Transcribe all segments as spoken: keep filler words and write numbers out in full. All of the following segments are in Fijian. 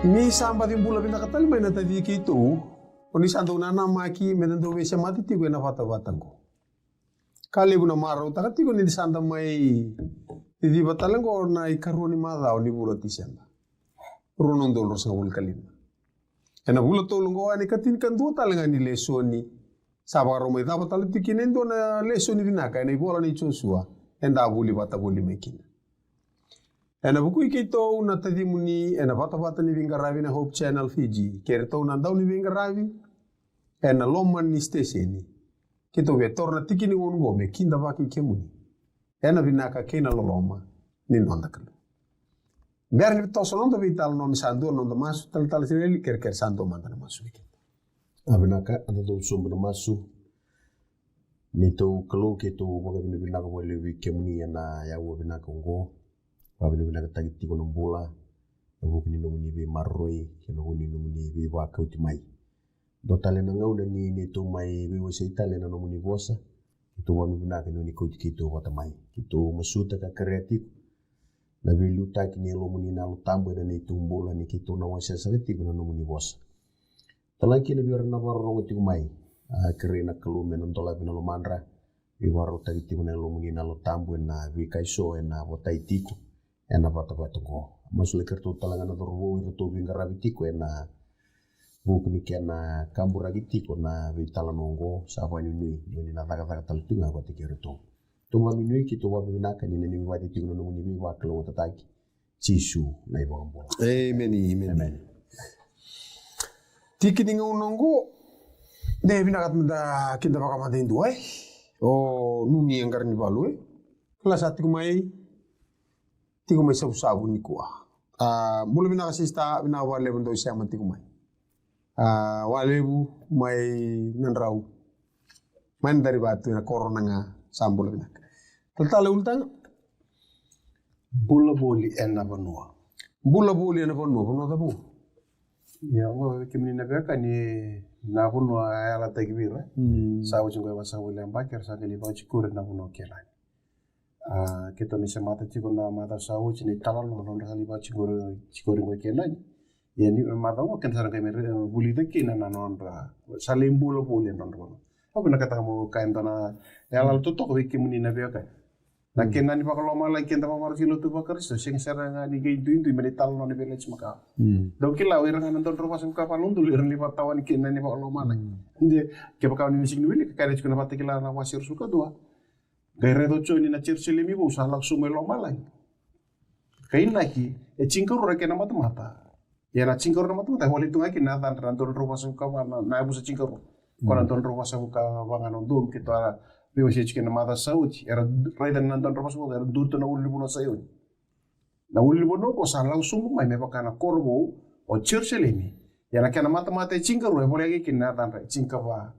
Ni sa baci bula vinaka tale mai na taci keitou, o ni sa dau nanamaki me da dau veisemati tiko ena vatavata qo. Ka levu na marautaka tiko ni da sa da mai ciciva tale qo na ikarua ni macawa ni vula o Tiseba. Rua na udolu ruasagavulu ka lima. Ena vula tolu qo, ena ikatinikadua tale ga ni lesoni. Sa vakarau mai cava tale tiko kina e dua na lesoni vinaka ena ivola nei Josua, eda a vuli vata voli mai kina. Ena vuku i keitou na tacimuni ena vatavata ni veiqaravi na Hope Channel Fiji, kei iratou na dau ni veiqaravi ena loma ni siteseni. Keitou via taura na tiki ni gauna qo me kidavaki kemuni ena vinaka kei na loloma ni noda Kalou. Bera ni toso na noda veitalanoa, me sa dua na noda masu. Talatala Isireli, kerekere, sa dua mada na masu vei keda. A vinaka, eda dau sobu na masu. Neitou Kalou, keitou vakavinavinaka vakalevu vei kemuni ena aua vinaka oqo. Vakavinavinakataki tiko na bula ena vuku ni nomuni veimaroroi kei na vuku ni nomuni veivakauti mai. Dua tale na gauna ni neitou mai veiwasei tale ena nomuni vosa. Keitou vakavinavinaka ni o ni kauti keitou vata mai. Keitou masuta ka kerea tiko na veiliutaki ni Yalomuni na Yalo Tabu ena neitou bula ni keitou na wasea sara tiko na nomuni vosa. Talaki kina vei ira na vakarorogo tiko mai. A kerei na Kalou me na dolavi na lomadra. Veivakarautaki tiko na Yalomuni na Yalo Tabu ena veika eso ena votai tiko ena vatavata oqo. Masulaki iratou tale ga na cauravou, iratou veiqaravi tiko ena vuku ni kena kaburaki tiko na veitalanoa oqo. Sa vakanuinui ni o ni na cakacaka tale tu ga vata kei iratou. Tou vakanuinui, keitou vakavinavinaka ni nanumi vata tiko na nomuni veivakalougatataki. Jisu na iVakabula. Emeni, emeni. Emeni. Tiki ni gauna oqo, de vinaka meda kidavaka mada e dua, e? O Nuni e Qaranivalu, e? Kila sa tiko mai, tiko mai Savusavu nikua. A, bula vinaka sista, vinaka vakalevu dou sema tiko mai. A, Walevu mai Nadrau. Mai Nadarivatu ena koro na ga, sa bula vinaka. Talatala Ulutaga. Bula voli ena vanua. Bula voli ena vanua, vanua cava? Ia, oqo kemuni na veiwekani, na vanua e yalataki vei ira. Mm. Sa oti qo e vasagavulu na yabaki era sa qai lai vakatikori na vanua o Kenani. A, keitou ni semata tiko na macawa sa oti na italanoa na nodra sa lai vakatikori, tikori qo e Kenani. Ia ni macawa oqo keda sa na qai mai vulica kina na nodra sa lai bula voli ena nodra vanua. Au vinakata meu kaya e dua na yalayala totoka vei kemuni na veiwekani. Na Kenani vakalomalagi keda vakavakarau ki lotu vaKarisito, sega sara ga ni qai duidui mai na italanoa ni Veiyalayalati Makawa. Dau kila o ira ga na dua na drau vasagavulu ka va na udolu era lai vakatawani Kenani vakalomalagi. De kevaka o ni na sega ni wilika, kaya tiko na Vakatakila na wase ruasagavulu ka dua. Qai raica o Joni na Jerusalemi vou sa lako sobu mai lomalagi. Ka inaki e tinikarua na kena matamata. Ia na tinikarua na matamata e volai tu ga kina na yacadra na dua na drau vasagavulu ka va na, na yavusa tinikarua. Ko na dua na drau vasagavulu ka va ga na udolu keitou a veiwasei tiko ena macawa sa oti. Era raica na dua na drau vasagavulu ka va, era duri tu na ulunivanua o Saioni. Na ulunivanua oqo sa lako sobu mai me vaka na koro vou o Jerusalemi. Ia na kena matamata e tinikarua e volai ga kina na yacadra e tinikava.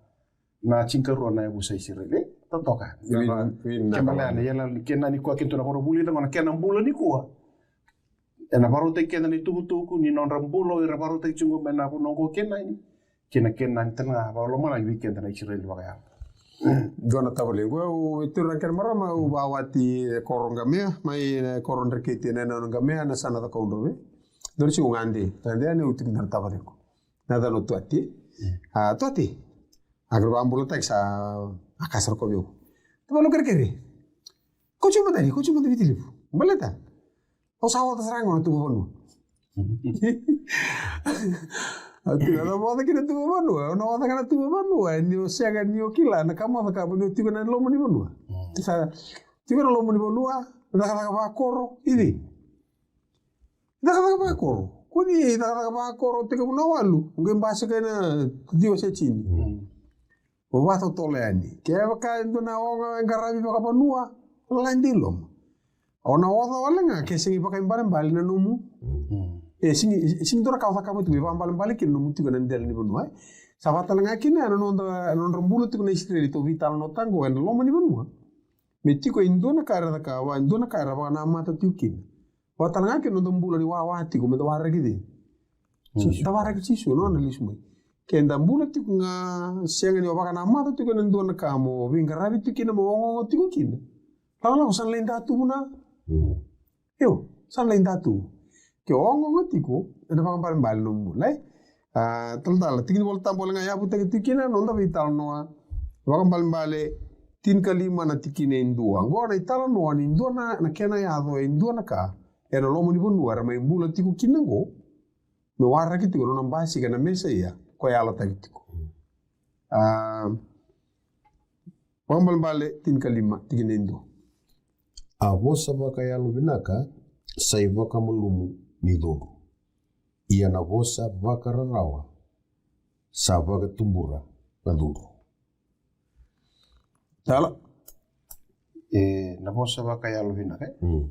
Na tinikarua na yavusa Isireli. Totoka. Vinaka. Kena, ia na kena nikua keitou na vakavulica qo na kena bula nikua. Ena vakarautaki keda na itukutuku ni nodra bula o ira vakarautaki tiko mai na vanua oqo Kenani. Kei na Kenani tale ga vakalomalagi vei keda na Isireli vakayalo. Dua na tavalequ, au e turu na kena marama, au vakawati e koro Qamea, mai e koro Dreketi ena yanuyanu Qamea, na yasana Cakaudrove. Dua na siga au gade, gade yani au tiko na tavalequ. Na yacana o Tuati. A, Tuati. A kere vakabulataki sa a kasa rokovi au. Tavalequ kerekere. Kauti au mada ni, kauti au mada Viti Levu. Baleta. Au sa oca sara ga na tuva vanua. Au tiko na oca kina tuva vanua, au na oca ga na tuva vanua, ni o sega ni o kila na ka mo cakava ni o tiko na loma ni vanua. Sa tiko na loma ni vanua, cakacaka vakoro, i cei? Cakacaka vakoro. Ko ni cakacaka vakoro tekivu na walu, o qai basika ena ciwa se tini. O vakatotolo yani. Kevaka e dua na oga e qaravi vakavanua, lade i loma. O na oca wale ga ke sega ni vakaibalebale na nomu. E sega ni, sega ni dua na ka o cakava tu me vakaibalebale kina na nomu tiko ena dela ni vanua, e. Sa vakatale ga kina na noda, na nodra bula tiko na Isireli, tou veitalanoataka qo ena loma ni vanua. Me tiko e dua na ka era cakava, e dua na ka era vakanamata tiko kina. Vakatale ga kina noda bula ni wawa tiko, meda waraki cei? Jisu. Da waraki Jisu, nona lesu mai. Keda bula tiko ga sega ni o vakanamata tiko ena dua na ka mo veiqaravi tiko kina, mo ogaoga tiko kina. Lakolako sa na lai datuvu na. Io, sa na lai datuvu. Ke ogaoga tiko, ena vakaibalebale na nomu bula, e? A, talatala, tikina ni Vola Tabu wale ga e yavutaki tiko kina na noda veitalanoa. Vakaibalebale tinikalima na tikina e dua. Oqo na italanoa ni dua na, na kena yaco e dua na ka ena loma ni vanua era mai bula tiko kina oqo, me waraki tiko na nona basika na Mesaia ko e yalataki tiko. A, Vakaibalebale tinikalima, tikina e dua. A vosa vakayalovinaka sa ivakamalumu ni cudru. Ia na vosa vakararawa sa vakatubura na cudru. Tala. E, na vosa vakayalovinaka, e? Mm.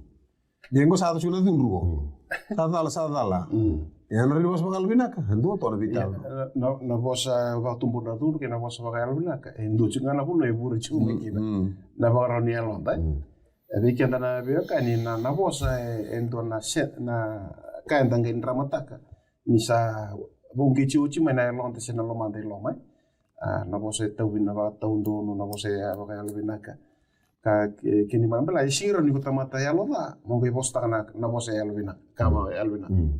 Ia qo sa yaco tiko na cudru qo. Mm. Sa cala, sa cala. Mm. Ia na rawa ni vosa vakayalovinaka, e dua toka na veitaro. Ia, na, na, na vosa vakatubura na cudru kei na vosa vakayalovinaka, e dua tiko ga na vanua e vure tiko mai kina. Mm. Na vakarau ni yaloda, e? Mm. E vei keda na veiwekani, na, na vosa e, e dua na se, na ka eda qai dramataka ni sa vauqeti oti mai na yaloda se na lomada i loma, e? A, na vosa e tauvi na vakataudonu, na vosa e vakayalovinaka. Ka ke, ke ni mala bela, e sega ni ko tamata yalo ca, mo qai vosataka na, na vosa e yalovinaka, ka vakayalovinaka. Mm.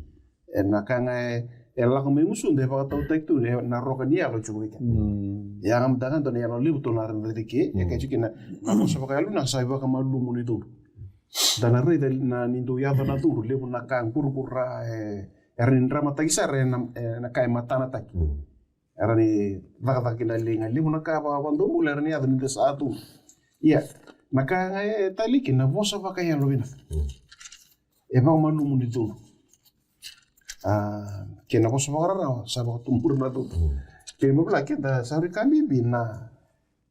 E na ka ga e, e lako mai gusuda, e vakatautaki tu, e na roka ni yalo e tiko vei keda. Mm. E yaga mada ga dua na yalo levu tou na raica ke, e kai tiko kina, na vosa vakayalovinaka sa ivakamalumu ni cudru. Da na raica na ni dau yaco na cudru, levu na ka quraqura, e, era ni dramataki sara, e na, e na ka e matanataki. Mm. Era ni cakacaka kina liga, levu na ka va, vakadomobula era ni yaco ni da sa tu. Ia, na ka ga e tali kina na vosa vakayalovinaka. Mm. E vakamalumu ni cudru. A, kei na vosa vakararawa, sa vakatubura na cudru. Mm. Kei na mavula keda sa rui ka bibi na,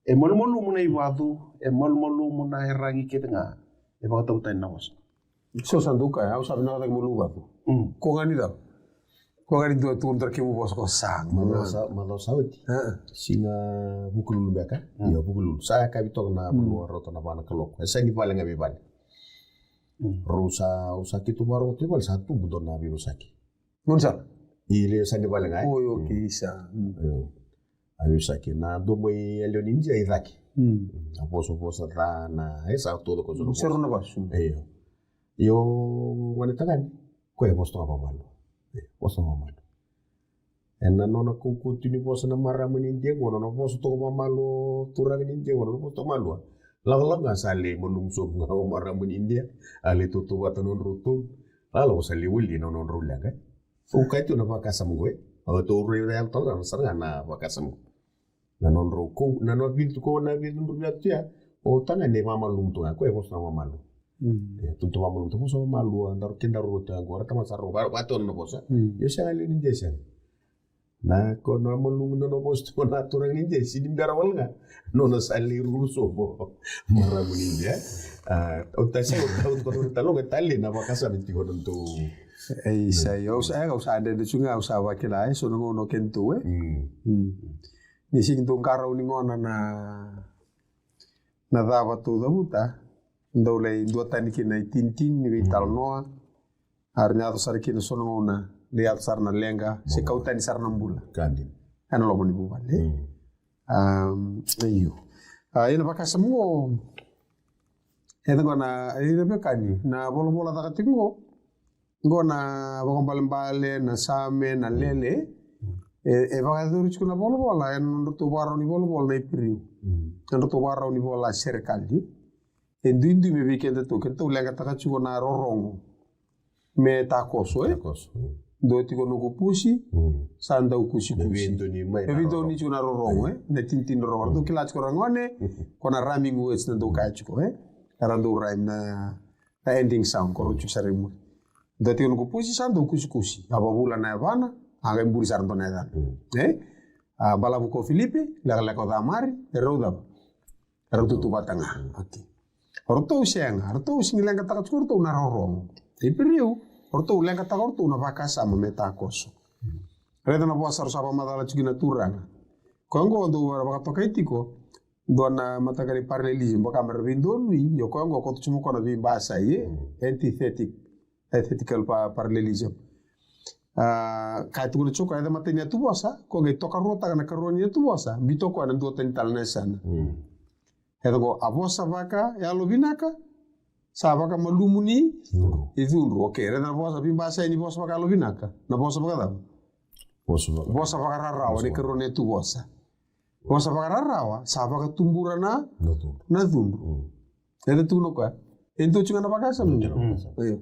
e malumalumu na ivacu, e malumalumu na yaragi kece ga, e vakatautani na vosa. So sa dau kaya, au sa vinaka cake mo luvacu. Mm. Ko ga ni cava? Ko ga ni dua tukuna tara kemu vosa ko sa. Macawa sa, macawa sa oti. A. Siga Vukelulu beka. Mm. Io, Vukelulu. Sa yakavi toka na vanua rauta na va na kaloko. E sa ni vale ga vei vale. Mm. Rau sa, au sa keitou vakarorogo tu i vale sa tubu dua na veivosaki. Gaunisala? Io, sa ni vale ga, e? Oi, okei, sa. Mm. Io. A veivosaki na domo i yalewa ni Idia i cake. Mm. A vosavosa ca na, e sa toka ko so na vosa. Sero na vasu. Io. Io, gone tagane. Ko e vosa toka vakamalua. E, vosa toka vakamalua. E na nona kaukaua tu ni vosa na marama ni Idia qo, nona vosa toka vakamalua, turaga ni Idia qo, nona vosa toka vakamalua. Lakolako ga sa lai malumu sobu ga o marama ni Idia, a lai tautauvata nodrau tolu. Lakolako sa lai wali na nodrau leqa. Au kaya tiko na vakasama qo, e. Au tou raica yalo tale ga sara ga na vakasama qo. Na nodrau kau, na nona vitu kau na vitu nodrau vitu ya. O tagane e vamalumu tu ga, ko e vosa na vamalu. Mm. E, tu tu vamalumu, tu vosa vamalu, a daru kedaru rota qo, ra tamata sa ro, va, va tona na vosa. Mm. Io sega li ni de sega. Na ko na malumu na nona vosa tu na turaga ni de, sini bera wale ga. Nona sa lai ruru sobo. Maramu ni de. A, o tasi o tau ko na talo ga tale na vakasama tiko na tu. Ei, sa io, sa, au sa dede tu ga, au sa vakila, e, so na gauna o kena tu, e. Mm. Mm. Ni sigi tu qarauni gona na, na cava tu cavuta, dau lai duatani kina i tinitini ni veitalanoa, a ra ni yaco sara kina so na gauna, lai yaco sara na leqa, se kau tani sara na bula. Ka dina. Ena loma ni vuvale. Mm. Am, io. A, ia na vakasama qo, e na qo na, e na vekani, na volavola caka tiko qo, qo na vakabalebale, na same, na lele, e, e vakayacori tiko na volavola, e na nodratou vakarau ni volavola na Iperiu. Mm. Na nodratou vakarau ni vola serekali. E duidui me vei kedatou, kedatou leqataka tiko na rorogo. Me takoso, e? Takoso, mm. Dua tiko noqu pusi, mm, sa dau kusikusi. Me veidonui mai na rorogo. Me veidonui tiko na rorogo, e? Na tinitini rorogo. Mm. Ratou kila tiko ra gone, ko na rhyming words na dau kaya tiko, e? Era dau rhyme na na ending sound, ko rau tiko sara i muri. Dua tiko noqu pusi sa dau kusikusi. A vavula na yavana, a qai buri sara dua na yacana. Mm. E? A balavu ko Filipi, lekaleka o Camari, e rau cava? E rau tautauvata ga. Mm. Okay. O ratou sega, o ratou sega ni leqataka tiko o ratou na rorogo. E Iperiu, o ratou leqataka o ratou na vakasama me takoso. Mm. Raica na vosa rau sa vakamacala tiko kina na turaga. Koya qo dau vakatokai tiko, dua na mataka ni parallelism, vaka me ra veidonui, io koya qo koto tiko mai koya na veibasai, e? Mm. Antithetic, antithetical pa-, parallelism. A, ka e tukuna tiko koya, e matai ni yatuvosa, ko qai tokaruataka na karua ni yatuvosa, biuta o koya na duatani tale na yasana. Mm. E qo, a vosa vakayalovinaka, Sa vakamalumu ni cudru. Okei, raica na vosa, veibasai ni vosa vakayalo vinaka. Na vosa vakacava? Vosa vakararawa, na ikarua na yatu vosa. Vosa vakararawa sa vakatubura na cudru. Na cudru. E da tukuna o koya e dua tiko ga na vakasama. Io.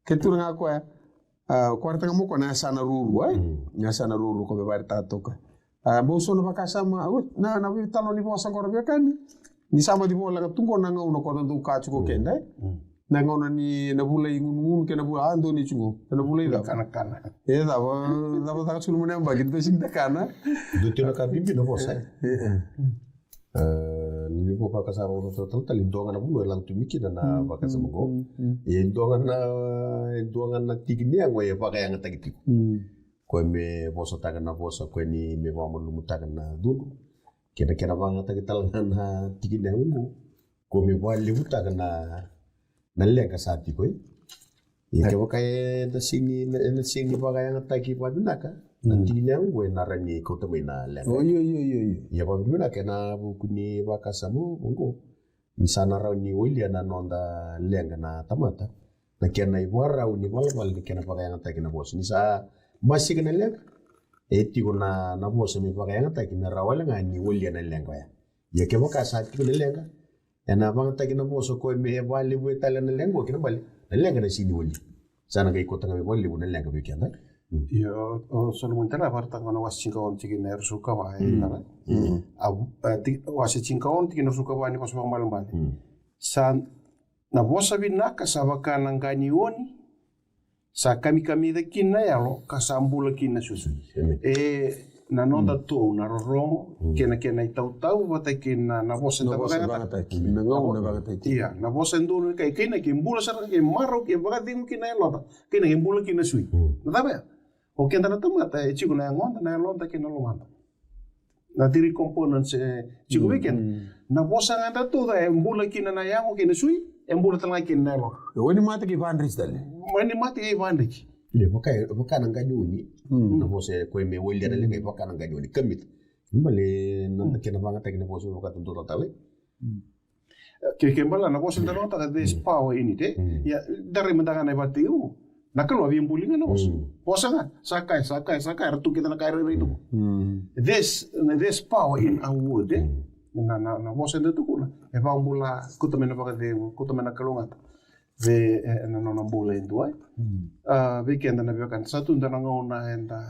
Ke tukuna ga o koya, a, ko raitaka mo koya na yasana ruru, e? Na yasana ruru ko me varitaka toka. A, bau so na vakasama, a, na, na veitalanoa ni vosa qo ra veiwekani. Ni sa baci vola ga tu qo na gauna ko na dau ka tiko keda, e? Na gauna ni na vula i gunugunu ke na vula a doni tiko. Na vula i cava? Kanakana. E cava, cava caka tiko na mona yabaki, dua sigi da kana. Dua tiko na ka bibi na vosa, e? E, e. E, ni vo vakasama o talatala, e dua ga na vanua e lako tu mai kina na vakasama qo. E dua ga na, e dua ga na tiki ni yago e vakayagataki tiko. Koya me vosataka na vosa, koya ni me vakamalumutaka na cudru. Kena, kena vakayagataki tale ga na tiki ni yago qo, koya me vakalevutaka na, na leqa sa tiko, e? Ia kevaka eda sega ni, eda sega ni vakayagataki vakavinaka, na tiki ni yago qo ena rawa ni kauta mai na leqa. Io, io, io, io. Ia vakavinaka ena vuku ni vakasama qo, ni sa na rawa ni walia na noda leqa na tamata, na kena ivakarau ni valavala ni kena vakayagataki na vosa. Ni sa basika na leqa, e tiko na, na vosa me vakayagataki me rawa wale ga ni walia na leqa oya. Ia kevaka sa tiko na leqa, ena vakayagataki na vosa koya me vakalevu tale na leqa qo, kena ibalebale na leqa na sega ni walia. Sa na qai kauta ga me vakalevu na leqa vei keda. Io, o Solomoni tale a vakaraitaka na wase tinikaono tikina e ruasagavulu ka va, e tara. A, a, ti-, wase tinikaono tikina e ruasagavulu ka va ni Vosa Vakaibalebale. Sa na vosa vinaka sa vaka na qa ni oni, sa kamikamica kina na yalo, ka sa bula kina na sui. E, na noda tou na rorogo kei na kena itautau vata kei na, na vosa eda vakayagataka. Na gauna vakayagataki. Ia, na vosa e donu e kai, kei na ke bula sara, ke marau, ke vakacegu kina na yaloda, kei na ke bula kina na sui. Na cava ya? O keda na tamata e tiko na yagoda, na yaloda kei na lomada. Na three components e tiko vei keda. Na vosa ga eda tauca e bula kina na yago kei na sui, e bula tale ga kina na yalo. E wainimate kei vadreti tale. Wainimate kei vadreti. Ia, vaka, vaka na qa ni oni. Na vosa e koya me walia na leqa e vaka na qa ni oni. Kamita. Bale na kena vakayagataki na vosa me vaka tu dua tale. Ke, ke bala na vosa da lotaka, there's power in it, e? Ia, da rai mada ga na ivakatekivu. Na Kalou a veibuli ga na vosa. Vosa ga, sa kaya, sa kaya, sa kaya, era tu kece na ka rairai tu. There's, there's power in our word, e? Na, na, na vosa eda tukuna e vakabula, kauta mai na vakacegu, kauta mai na kalougata. Vei, e, na nona bula e dua, e? A, vei keda na veiwekani, sa tu dua na gauna eda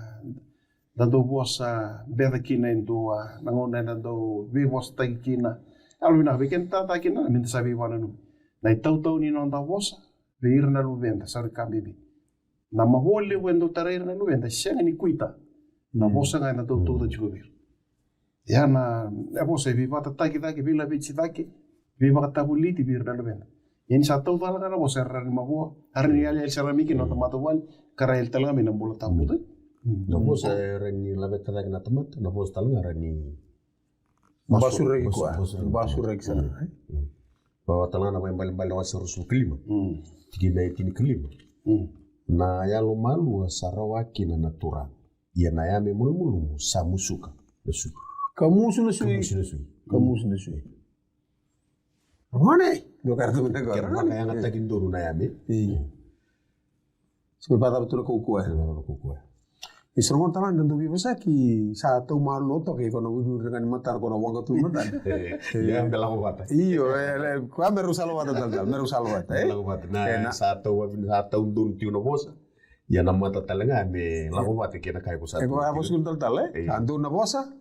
da dau vosa beca kina e dua, na gauna eda dau veivosataki kina. Yalovinaka vei keda tata kina, meda sa veivakananumi. Na itautau ni noda vosa vei ira na luveda sa rui ka bibi. Na mavoa levu e dau tarai ira na luveda e sega ni kuita na vosa ga eda dau tauca tiko vei ira. Ia na, na vosa e veivakatataki cake, veilaveti cake, veivakatavulici vei ira na luveda. Ia ni sa taucala ga na vosa, era rawa ni mavoa, era rawa ni yali, yali sara mai kina na tamata vale, ka ra yali tale ga mai na bula tabu. Na vosa e rawa ni laveta cake na tamata, na vosa tale ga e rawa ni basuraki koya. Basuraki sara. Vaka tale ga na Vakaibalebale wase ruasagavulu ka lima, tikina e tinikalima. Na yalo malua sa rawa kina na Turaga. Ia na yame malumalumu sa musuka na sui. Ka musu na sui. Ka musu na sui. Ka musu na sui. Ragone. Dua ka ragone. Kena vakayagataki donu na yame. Io. Sa me vakacava tu na kaukauwa. Sa me vakacava na kaukauwa. Isa, ragone tale ga da dau veivosaki, sa tau malua toka, iko na vuniuni ga ni matana, ko na waqa tu ni matana. Ia, me lako vata. Io, e, e, koya me rau sala vata talatala, me rau sala vata, e? Me lako vata. Na, sa tau, sa tau donu tiko na vosa. Ia na mata tale ga me lako vata kei na ka e vosa. E ko a vosa kina talatala, e? Sa donu na vosa,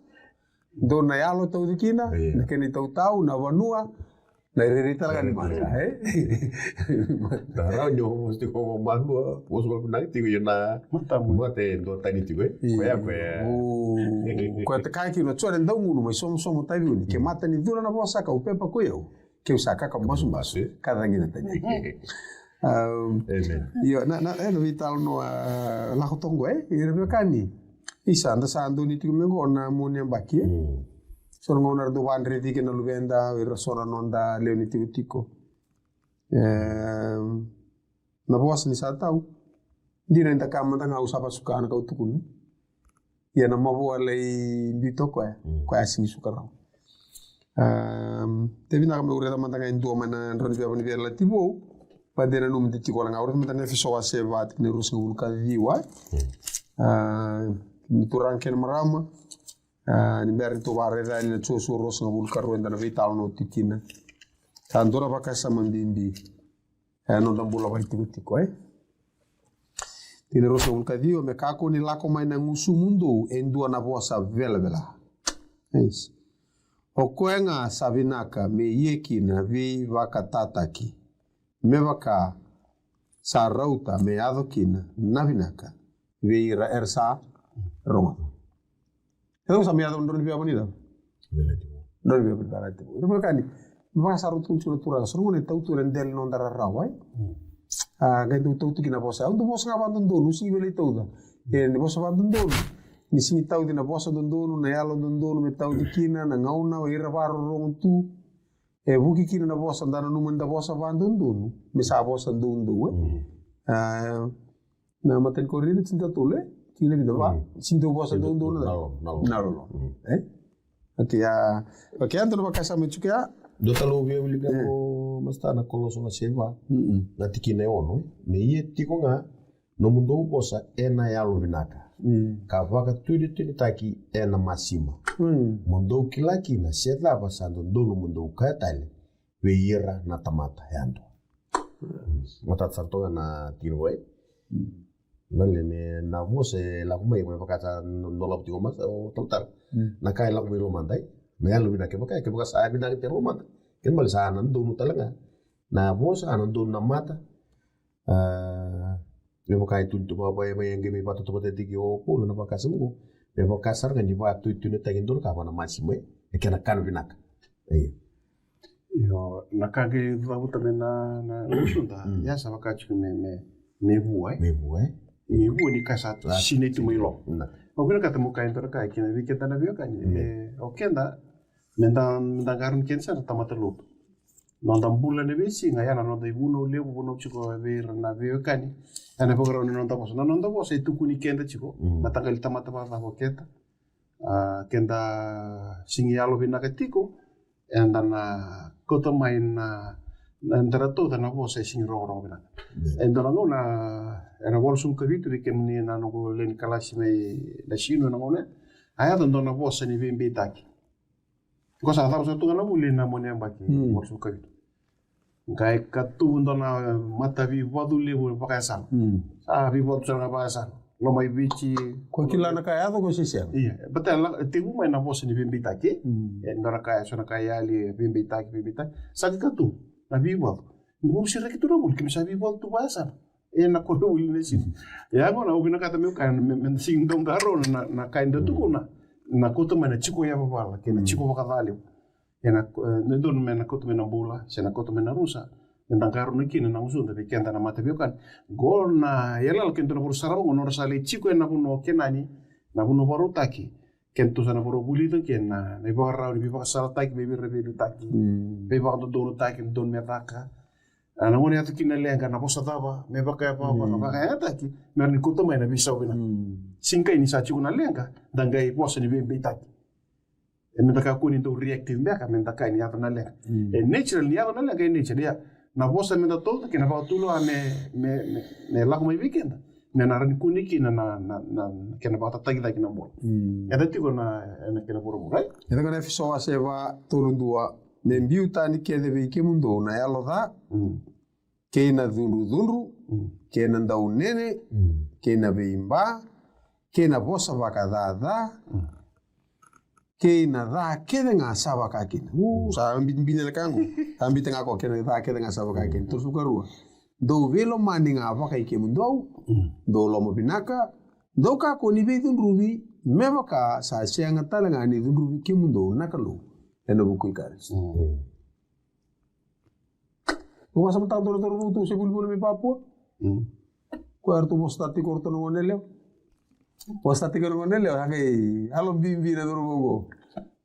donu na yalo tauci kina, na kena itautau, na vanua, na irairai tale ga ni mata, e? Na rawa ni o vosa tiko malua, vosa vakavinaka tiko, ia na mata e duatani tiko, e? Koya, koya. O, koya e kaya kina o Jone Daugunu mai Somosomo, Taveuni, ke mata ni cula na vosa kau, pepa koi au, keu sa kaka basubasu, ka cagina tani. Io, na, na, e, na veitalanoa, a, lako toka qo, e, ira veiwekani. Isa, da sa donu tiko mai qo na mua ni yabaki, e. So na gauna era dau vakadreti kina na luveda, ira so na noda lewe ni tikotiko. E, na vosa ni sa tau. Dina eda kaya mada ga au sa vasuka na ka au tukuna. Ia na mavoa lai biuta o koya, koya a sega ni suka rawa. Am, te vinaka me u raica mada ga e dua mai na drau ni veiyavu ni Veiyalayalati Vou. Vata e nanumi de tiko na ga, u raica mada na Efeso wase va tikina e ruasagavulu ka ciwa. A, ni turaga kei na marama. A, ni bera ni tou vakaraica yani na Josua ruasagavulu ka rua, eda na veitalanoa tiko kina. Sa dua na vakasama bibi. E noda bula vakaitikotiko, e? Tikina ruasagavulu ka ciwa, me kakua ni lako mai na gusumudou e dua na vosa velavela. Yes. O koya ga sa vinaka me ia kina veivakatataki, me vaka sa rauta me yaco kina na vinaka vei ira era sa rogoca. E dau sa mai yaco na drau ni veiyavu ni cava? Veiyalayalati Vou. Drau ni veiyavu ni Veiyalayalati Vou. Ira veiwekani, me vaka sa rau tukuna tiko na turaga, so na gauna e tau tu na dela ni noda rarawa, e? A, qai dau tau tu kina na vosa. Au dau vosa ga vakadodonu, sigi vei lai tauca. E, ni vosa vakadodonu. Ni sigi tauci na vosa dodonu, na yalo dodonu me tauci kina, na gauna o ira vakarorogo tu. E vuki kina na vosa, da nanuma ni da vosa vakadodonu me sa vosa doudou, e? A, na imatai ni Korinica tinikatolu, e? Tikina vica, va? Sega ni dau vosa doudou na, na loloma, na loloma, e? Okei, a, okei, a dua na vakasama tiko ya. Dua tale au via wilika, o Masta, na Kolosa wase va, na tikina e ono, e? Me ia tiko ga nomudou vosa ena yalo vinaka, ka vakatunitunitaki ena masima, mo dou kila kina se cava sa dodonu mo dou kaya tale vei ira na tamata yadua. Matata sara toka na tikina qo, e? Na le me na vosa e lako mai, me vaka sa no, no lako tiko masa o talatala. Na ka e lako mai lomada, e? Na yalo vinaka, kevaka, kevaka sa vinaka tiko lomada, kena ibalebale sa na donu tale ga na vosa, a na donu na mata. A, me vaka e tukuni tu, vaka e mai, e qai mai vakatautauvata tiko o Paula na vakasama qo. Me vaka sara ga ni vakatunitunitaki e dua na ka vua na masima, e? E kena kana vinaka. Io. Io, na ka qai cavuta mai na, na, na gusuda. Ia sa vaka tiko me, me, me vua, e? Me vua, e? Me vua ni ka sa sinai tu mai loma. Au vinakata meu kaya e dua na ka kina vei keda na veiwekani. E, o keda, meda, meda qarauna keda sara na tamata lotu. Noda bula ena veisiga, ya na noda ivunau levu, vunau tiko vei ira na veiwekani. Ena vakarau ni noda vosa. Na noda vosa e tukuni keda tiko. Mataqali tamata vakacava o keda. A, keda sega ni yalo vinaka tiko, eda na kauta mai na, na, eda na tauca na vosa e sega ni rogorogo vinaka. E dua na gauna, ena walusagavulu ka vitu, vei kemuni na noqu lewe ni kalasi mai Nasinu ena gauna ya, a yaco e dua na vosa ni veibeitaki. Qo sa cava sara tu ga na vuli na moneyabaki, walusagavulu ka vitu. Qai katuvu dua na matavivacu levu vakayasana. Sa vivacu sara ga vakayasana. Loma i Viti. Ko kila na ka e yaco, ko se sega. Ia, baleta e tekivu mai na vosa ni veibeitaki. E dua na ka, e so na ka e yali, e veibeitaki, veibeitaki. Sa qai katuvu na vivacu. Ni vuru sereki tu na vuli, keimami sa vivacu tu vakayasana. Ena koronivuli ni Nasinu. Ia gona au vinakata meu kaya, me, me sega ni dau qarauna na, na ka eda tukuna, na kauta mai na tiko yavavala kei na tiko vakacaleu. Ena, e, na dodonu me na kauta mai na bula se na kauta mai na rusa, me da qarauna kina na gusuda vei keda na mataveiwekani. Qo na yalayala kei na dua na vakarau sarava qo, nodra sa lai tiko ena vanua o Kenani, na vanua vakarautaki. Kedatou sa na vakarau vulica kina na ivakarau ni veivakasalataki, veiveiraveiliutaki, veivakadodonutaki, dodonu me caka. A, na gauna e yaco kina na leqa, na vosa cava me vakayavava, na vakayagataki me rawa ni kauta mai na veisau vinaka. Sega ni sa tiko na leqa da qai vosa ni veibeitaki. E me da kakua ni dau reactive beka me da kaya ni yaco na leqa. E natural ni yaco na leqa, e natural. Ia, na vosa me da tauca kina vakatulewa me, me, me, me lako mai vei keda. Me na rawa ni kune kina na, na, na, na kena vakatataki cake na bula. Eda tiko na, ena kena vuravura, e? Eda qo na Efeso wase va, tolu dua, me biu tani kece vei kemudou na yalo ca, kei na cudrucudru, kei na daunene, kei na veiba, kei na vosa vakacaca, kei na ca kece ga sa vaka kina. U, sa bit-, bita na ka qo. Sa bita ga ko kei na ca kece ga sa vaka kina. Tolusagavulu ka rua. Dou veilomani ga vakai kemudou, dou lomavinaka, dou kakua ni veicudruvi, me vaka sa sega tale ga ni cudruvi kemudou na Kalou ena vuku i Karisito. Au vakasamataka dua na cauravou tou se volivoli mai Papua. Koya eratou vosa tiko o ratou na gone yalewa. Vosa tiko na gone yalewa, a qai yalo bibi na cauravou qo.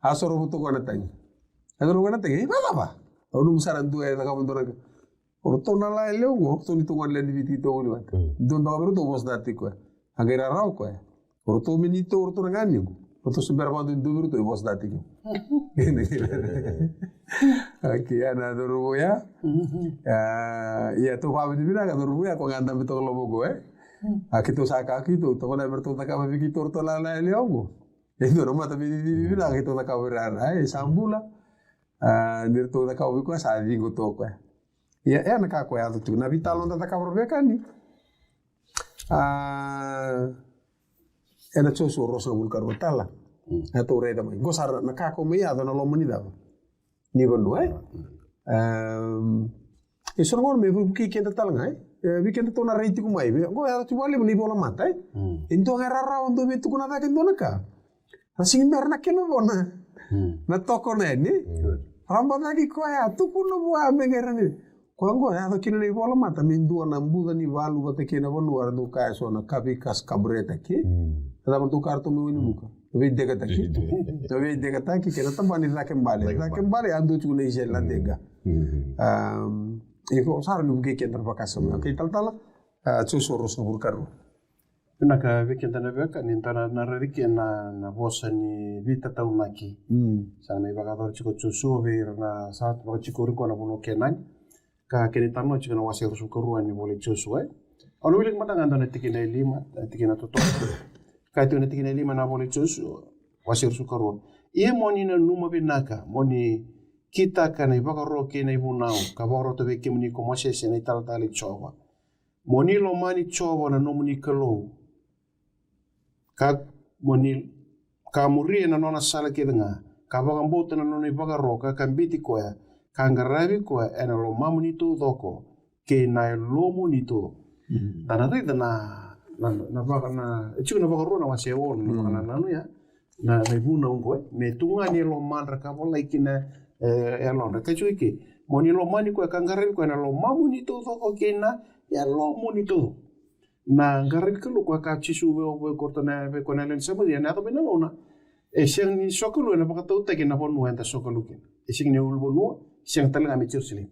A soro vata koya na tagi. A soro vata koya na tagi, e, vakacava? Au nanuma sara dua e cakava dua na ka. O ratou na la yalewa qo, o ratou neitou gone yalewa ni Viti keitou gole vata. Dua beka vei ratou vosa tiko koya. A qai rarawa koya. O ratou me neitou, o ratou na ganequ. Ratou se bera vakadua ni dua vei iratou e vosa tiko. Okay, ia na cauravou ya. Ia tou vakavinavinaka cauravou ya, ko ga dabe toka loma qo e. A keitou sa ka keitou toka na me ratou cakava vei keitou ratou lala yalewa qo. E dua na mata me cicivi vinaka keitou cakava vei ira, e sa bula. A ni ratou cakava vei koya sa ciqo toka. Ia e na ka ko yaco tiko na veitalanoa da cakava ro vekani. A ena Josua ruasagavulu ka rua tala. E tou raica mai qo sara na ka ko mai yaco na loma ni cava ni vanua e. E so na gauna me vukei keda tale ga e vei keda tou na rai tiko mai vei qo yaco tiko vakalevu na ivola mata e. E dua ga e rarawa dua vei tukuna cake dua na ka. Ra sigi bera na kena vona na tokona yani. Raba cake koya tukuna vua me qai rani. Koya qo yaco kina na ivola mata me dua na buca ni valu vata kei na vanua era dau kaya so na kaveika skaburetaki. Na cava dau kaya ratou me wai ni buka na veidekataki. Na veidekataki kei na tabana ni cake bale cake bale a dua tiko na isele na deka. Iko sara ni vukei keda na vakasama kei talatala. Josua ruasagavulu ka rua. Vinaka vei keda na veka ni da na raici kina na vosa ni veitataunaki. Sa na mai vakayacora tiko o Josua vei ira na sa vakatikori koya na vanua o Kenani. Ka kena italanoa tiko na wase ruasagavulu ka rua ni vola i Josua e. Au na wilika mada ga dua na tikina e lima, na tikina totoka. Ka tiko na tikina e lima na vola i Josua, wase ruasagavulu ka rua. Ia mo ni nanuma vinaka mo ni kitaka na ivakaro kei na ivunau ka vakarota vei kemuni ko Mosese na italatala i Jiova. Mo ni lomani Jiova na nomuni Kalou ka mo ni ka muria na nona sala kece ga ka vakabauta na nona ivakaro ka kabiti koya ka qaravi koya ena lomamuni taucoko kei na yalomuni taucoko. Da na raica na na vaka na e tiko na Vakarua na wase e ono na vakanananu ya. Na na ivunau oqo e me tu ga ni e lomadra ka volai kina e yalodra ka tiko i ke. Mo ni lomani koya ka qaravi koya na lomamuni taucoko kei na yalomuni taucoko. Na qaravi Kalou koya ka Jisu vei o vei koratou na vei koya na yalewa ni Samaria na yaco mai na gauna e sega ni sokalou ena vakatautaki na vanua eda sokalou kina. E sega ni ulunivanua, sega tale ga me Jerusalemi.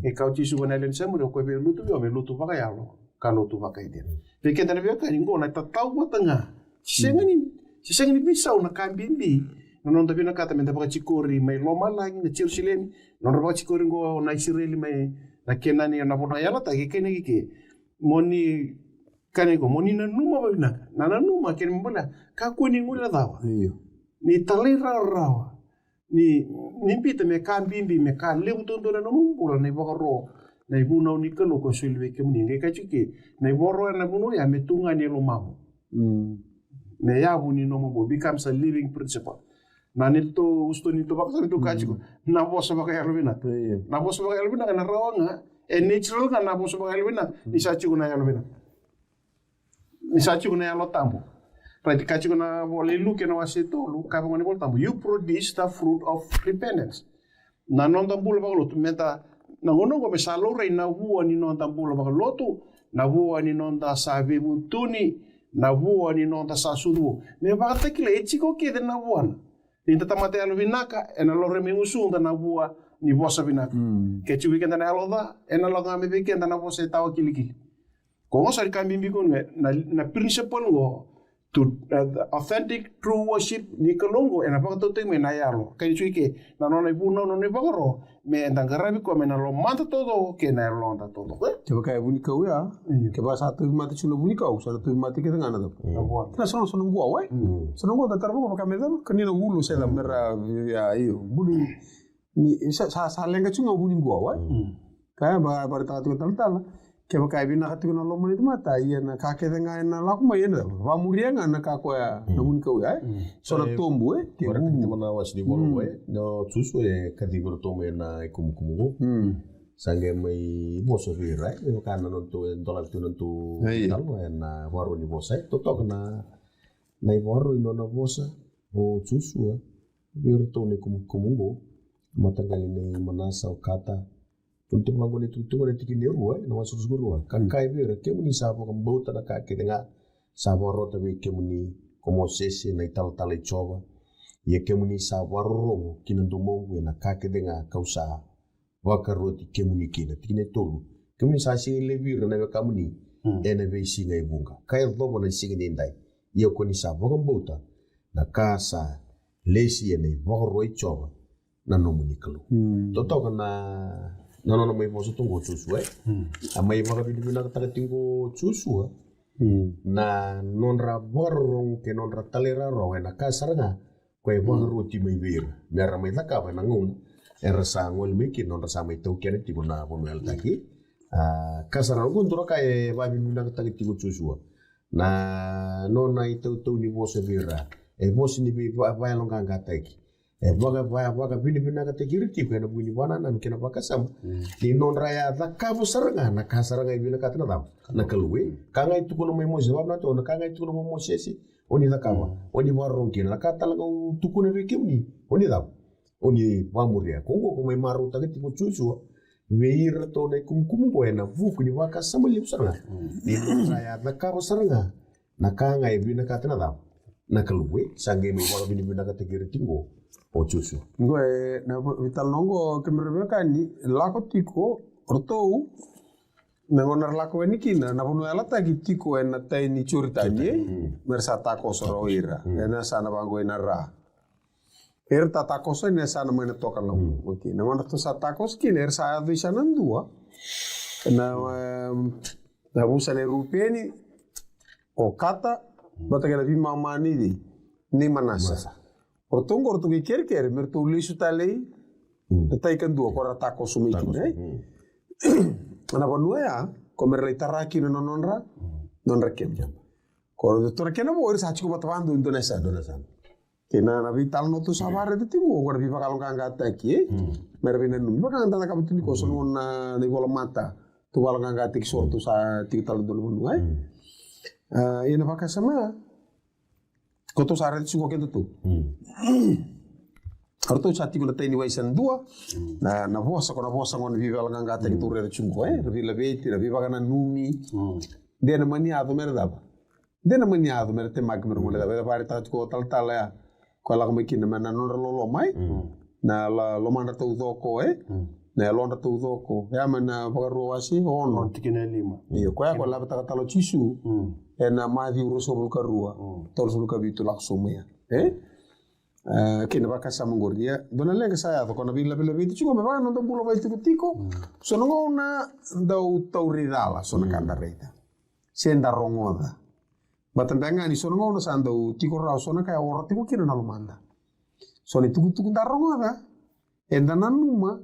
E kaya o Jisu vua na yalewa ni Samaria o koya vei lotu vei au me lotu vakayalo ka lotu vakaidina. Vei keda na veiwekani qo na tatau vata ga. Sega ni sega ni veisau na ka bibi na noda vinakata meda vakatikori mai lomalagi na Jerusalemi, na nodra vakatikori qo na Isireli mai na Kenani na vanua yalataki e kainaki ke. Mo ni kani ko mo ni nanuma vavinaka na nanuma kena me balea kakua ni guilecawa. Ni talairawarawa ni ni bita me ka bibi me ka levu taudua na nomu bula na ivakaro na ivunau ni Kalou ko soli vei kemuni qai ka tiko ke na ivakaro na vunau ya me tu ga ni lomamu. Me yavu ni nomu bula becomes a living principle. Na ni tou usto ni tou vakasama ni tou ka tiko na vosa vakayalo vinaka. Na vosa vakayalo vinaka na rawa ga e natural ga na vosa vakayalo vinaka ni sa tiko na yalo vinaka. Ni sa tiko na yalo tabu. Right, ka tiko na vola i Luke na wase tolu ka vagona ni vola tabu you produce the fruit of repentance. Na noda bula vakalotu meda na gauna oqo me sa laurai na vua ni noda bula vakalotu, na vua ni noda sa veivutuni, na vua ni noda sa sucu vou me vakatakila e tiko kece na vuana. Ni da tamata yalo vinaka ena laurai me gusuda na vua ni vosa vinaka. Ke tiko vei keda na yalo ca ena lako ga me vei keda na vosa e tawa kilikili. Ko qo sara ka bibi ko na na principle qo to authentic true worship ni Kalou qo ena vakatautaki mai na yalo ka ni tiko i ke na nona ivunau na nona ivakaro me da qaravi koya mai na lomada taucoko kei na yaloda taucoko. Kevaka e vunikau ya kevaka sa tauvimate tiko na vunikau sa na tauvimate kece ga na cava. Na sona sona gua wai sona gua da tara vaka vaka me cava ka ni na ulu se cava me ra ya io buli. Ni sa sa leqa tiko ga vuni gua wai. Ka ya ba ba tala tiko talatala. Kevaka e vinaka tiko na loma ni tamata ia na ka kece ga ena lako mai ena vamuria ga na ka koya na vunikau ya e. So na tobu e ke vuvu. Na wasi ni volo e na Jisu e kacivi ratou mai na ikumukumu qo. Sa qai mai vosa vei ira e vaka na nodatou e dolava tiko na nodatou talo ena vakarua ni vosa e totoka na na ivakaro i nona vosa o Josua. Vei iratou na ikumukumu oqo mataqali nei Manasa o Kata. Tuni tiko vaqo na itukutuku na tikina e rua ena wase ruasagavulu ka rua ka kaya vei ira kemuni sa vakabauta na ka kece ga sa vakarota vei kemuni ko Mosese na italatala i Jiova. Ia kemuni sa vakarorogo ki na domoqu ena ka kece ga kau sa vakaroti kemuni kina. Tikina e tolu. Kemuni sa sega ni laivi ira na wekamuni ena veisiga e vuqa ka yacova na siga nidai. Ia ko ni sa vakabauta na ka sa lesi ena ivakaro i Jiova na nomuni Kalou. Totoka na na nona mai vosa tu qo o Josua, e? A mai vakavinavinakataka tiko o Josua na nodra vakarorogo kei nodra talairawarawa ena ka sara ga ko e vakaroti mai vei ira me ra mai cakava ena gauna era sa gole mai kina, nodra sa mai taukena tiko na vanua yalataki. A ka sara ga qo dua na ka e vakavinavinakataka tiko o Josua, na nona itautau ni vosa vei ira, e vosa ni vei va- vayaloqaqataki. E vaka- va- vakavinavinakataki ira tiko ena vuku ni vakanananu kei na vakasama ni nodra a cakava sara ga na ka sara ga e vinakata na cava? Na Kalou, e? Ka ga e tukuna mai Mosese, vavinato na ka ga e tukuna mai Mosese, o ni cakava, o ni vakarorogo kina. Na ka tale ga au tukuna vei kemuni, o ni cava? O ni vakamuria. Ko qo ko mai marautaka tiko o Josua vei iratou na ikumukumu qo ena vuku ni vakasama levu sara ga ni nodra a cakava sara ga na ka ga e vinakata na cava? Na Kalou, e? Sa qai mai vakavinavinakataki ira tiko o Josua. Qo e na veitalanoa qo, kemudou veiwekani, lako tiko o ratou na gauna era lako yani kina na vanua yalataki tiko ena tai ni Joritani, e? Me ra sa takoso rawa o ira ena yasana vaqo ena Ra. Era ta takoso ena yasana mai na tokalau. Okei, na gauna ratou sa takoso kina, era sa yaco i sana dua na, em, na yavusa nei Rupeni, o Kata, vata kei na veimama nei, nei Manasa. O ratou qo ratou qai kerekere me ratou lesu tale i na tai kadua ko ra takoso mai kina, e? Na vanua ya ko me ra lai tara kina na nodra, nodra keba. Ko ratou na kena vo, era sa tiko vata vakadua e dua na yasana. Kei na, na veitalanoa tou sa vakaraica tiko qo, qo na veivakayaloqaqataki, e? Me ra veinanumi. Vaka ga da cakava tu nikua, so na gauna na ivola mata tou vakayaloqaqataki, so ratou sa tiko tale dua na vanua, e? A, ia na vakasama ya, ko tou sa raica tiko o kedatou. O ratou sa tiko na tai ni wai sa dua, na, na vosa, ko na vosa qo na veivakayaloqaqataki tou raica tiko qo, e? Na veilaveti, na veivakananumi. De na mani yaco me ra cava? De na mani yaco me ra temaki me ra gole cava? E vakaraitaka tiko o talatala ya. Ko lako mai kina me na nodra loloma, e? Na la- lomadra taucoko, e? Na yalodra taucoko. Ya mai na Vakarua wase ono, tikina e lima. Io, koya ko lavetaka tale o Jisu ena Maciu ruasagavulu ka rua, tolusagavulu ka vitu, lako sobu mai ya, e? E, kei na vakasama qori, ia dua na leqa sa yaco ko na veilavelaveti tiko me vaka na noda bula vakaitikotiko. So na gauna dau tauri cala so na ka da raica se da rogoca. Baleta beka ga ni so na gauna sa dau tiko rawa so na ka e oro tiko kina na lomada. So na itukutuku da rogoca, eda nanuma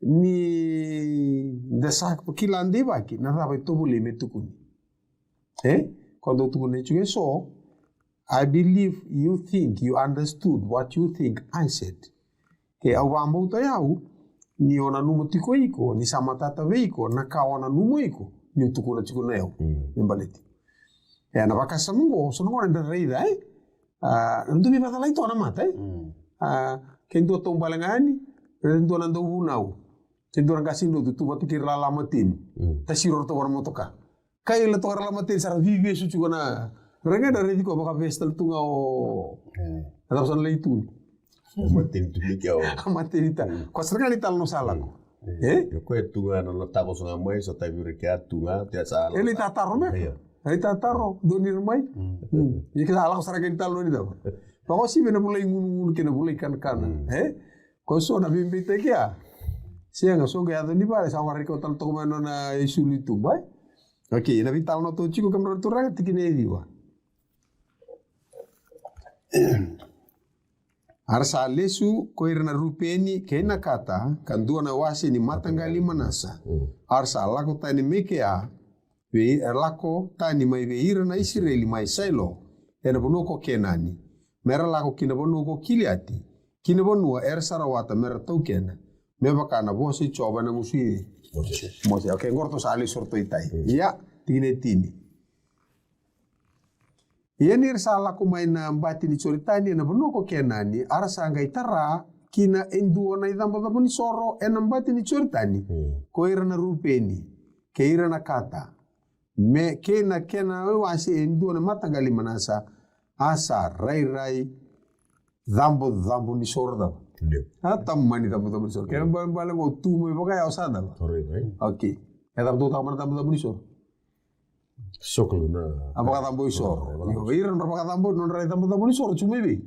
ni da sa kila deivaki na cava e tovolei me tukuni. E? Ko dau tukuna tiko e so, I believe you think you understood what you think I said. Ke au vakabauta o yau ni o nanuma tiko iko, ni sa matata vei iko na ka o nanuma iko niu tukuna tiko na yau me baleti. E na vakasama qo, so na gauna da raica, e? A, na dua me vakacalai toka na mata, e? A, ke dua taubale ga yani, e dua na dauvunau, ke dua na qase ni lotu tu vata kei ira lalamateni. Tasiro ratou vua na motoka. Kaila toka ra lalamateni, sa ra vivesu tiko na, ra qai da raici koya vakavesi tale tu ga o, na cava sa na lai tu ni. Mateni tu ni kea o. Mateni ta. Ko sara ga ni tale no sa lako. E? Io, koya tu ga na, na takoso ga mai, sa tavi ira kea tu ga, te sa lako. E lai tataro me? Io. E lai tataro, dua ni ra mai. Ia ke sa lako sara ga ni tale no ni cava. Vakauasivi na vulai gunugunu kei na vulai kanakana. E? Ko so na veibeitaki a. Sega, so qai yaco ni vale, sa waraki o tale toka mai nona isulu i tuba, e? Okei, na veitalanoa tou tiko, kemudrau na turaga, tikina e ciwa. A ra sa lesu ko ira na Rupeni kei na Kata, ka dua na wase ni mataqali i Manasa. A ra sa lako tani mai kea, vei, e lako tani mai vei ira na Isireli mai Sailo, e na vanua ko Kenani, me ra lako ki na vanua ko Kiliati, ki na vanua era sa rawata me ra taukena, me vaka na vosa i Jiova e na gusu i Mosese. Okei, qo ratou sa lesu ratou i tai. Ia, tikina e tini. Ia ni ra sa lako mai na bati ni Joritani e na vanua ko Kenani, a ra sa qai tara kina e dua na icabocabo ni soro e na bati ni Joritani, ko ira na Rupeni, kei ira na Kata, me kei na kena wase e dua na mataqali i Manasa, a sa rairai cabocabo ni soro cava? A tamani cabocabo ni soro. Kena balebale qo tu mai vakayawa sa cava? Okei. E cava tu tamani cabocabo ni soro? Sokolu na. A vakacabo isoro. Io, vei ira nodra vakacabo, nodra icabocabo ni soro, tiko mai vei?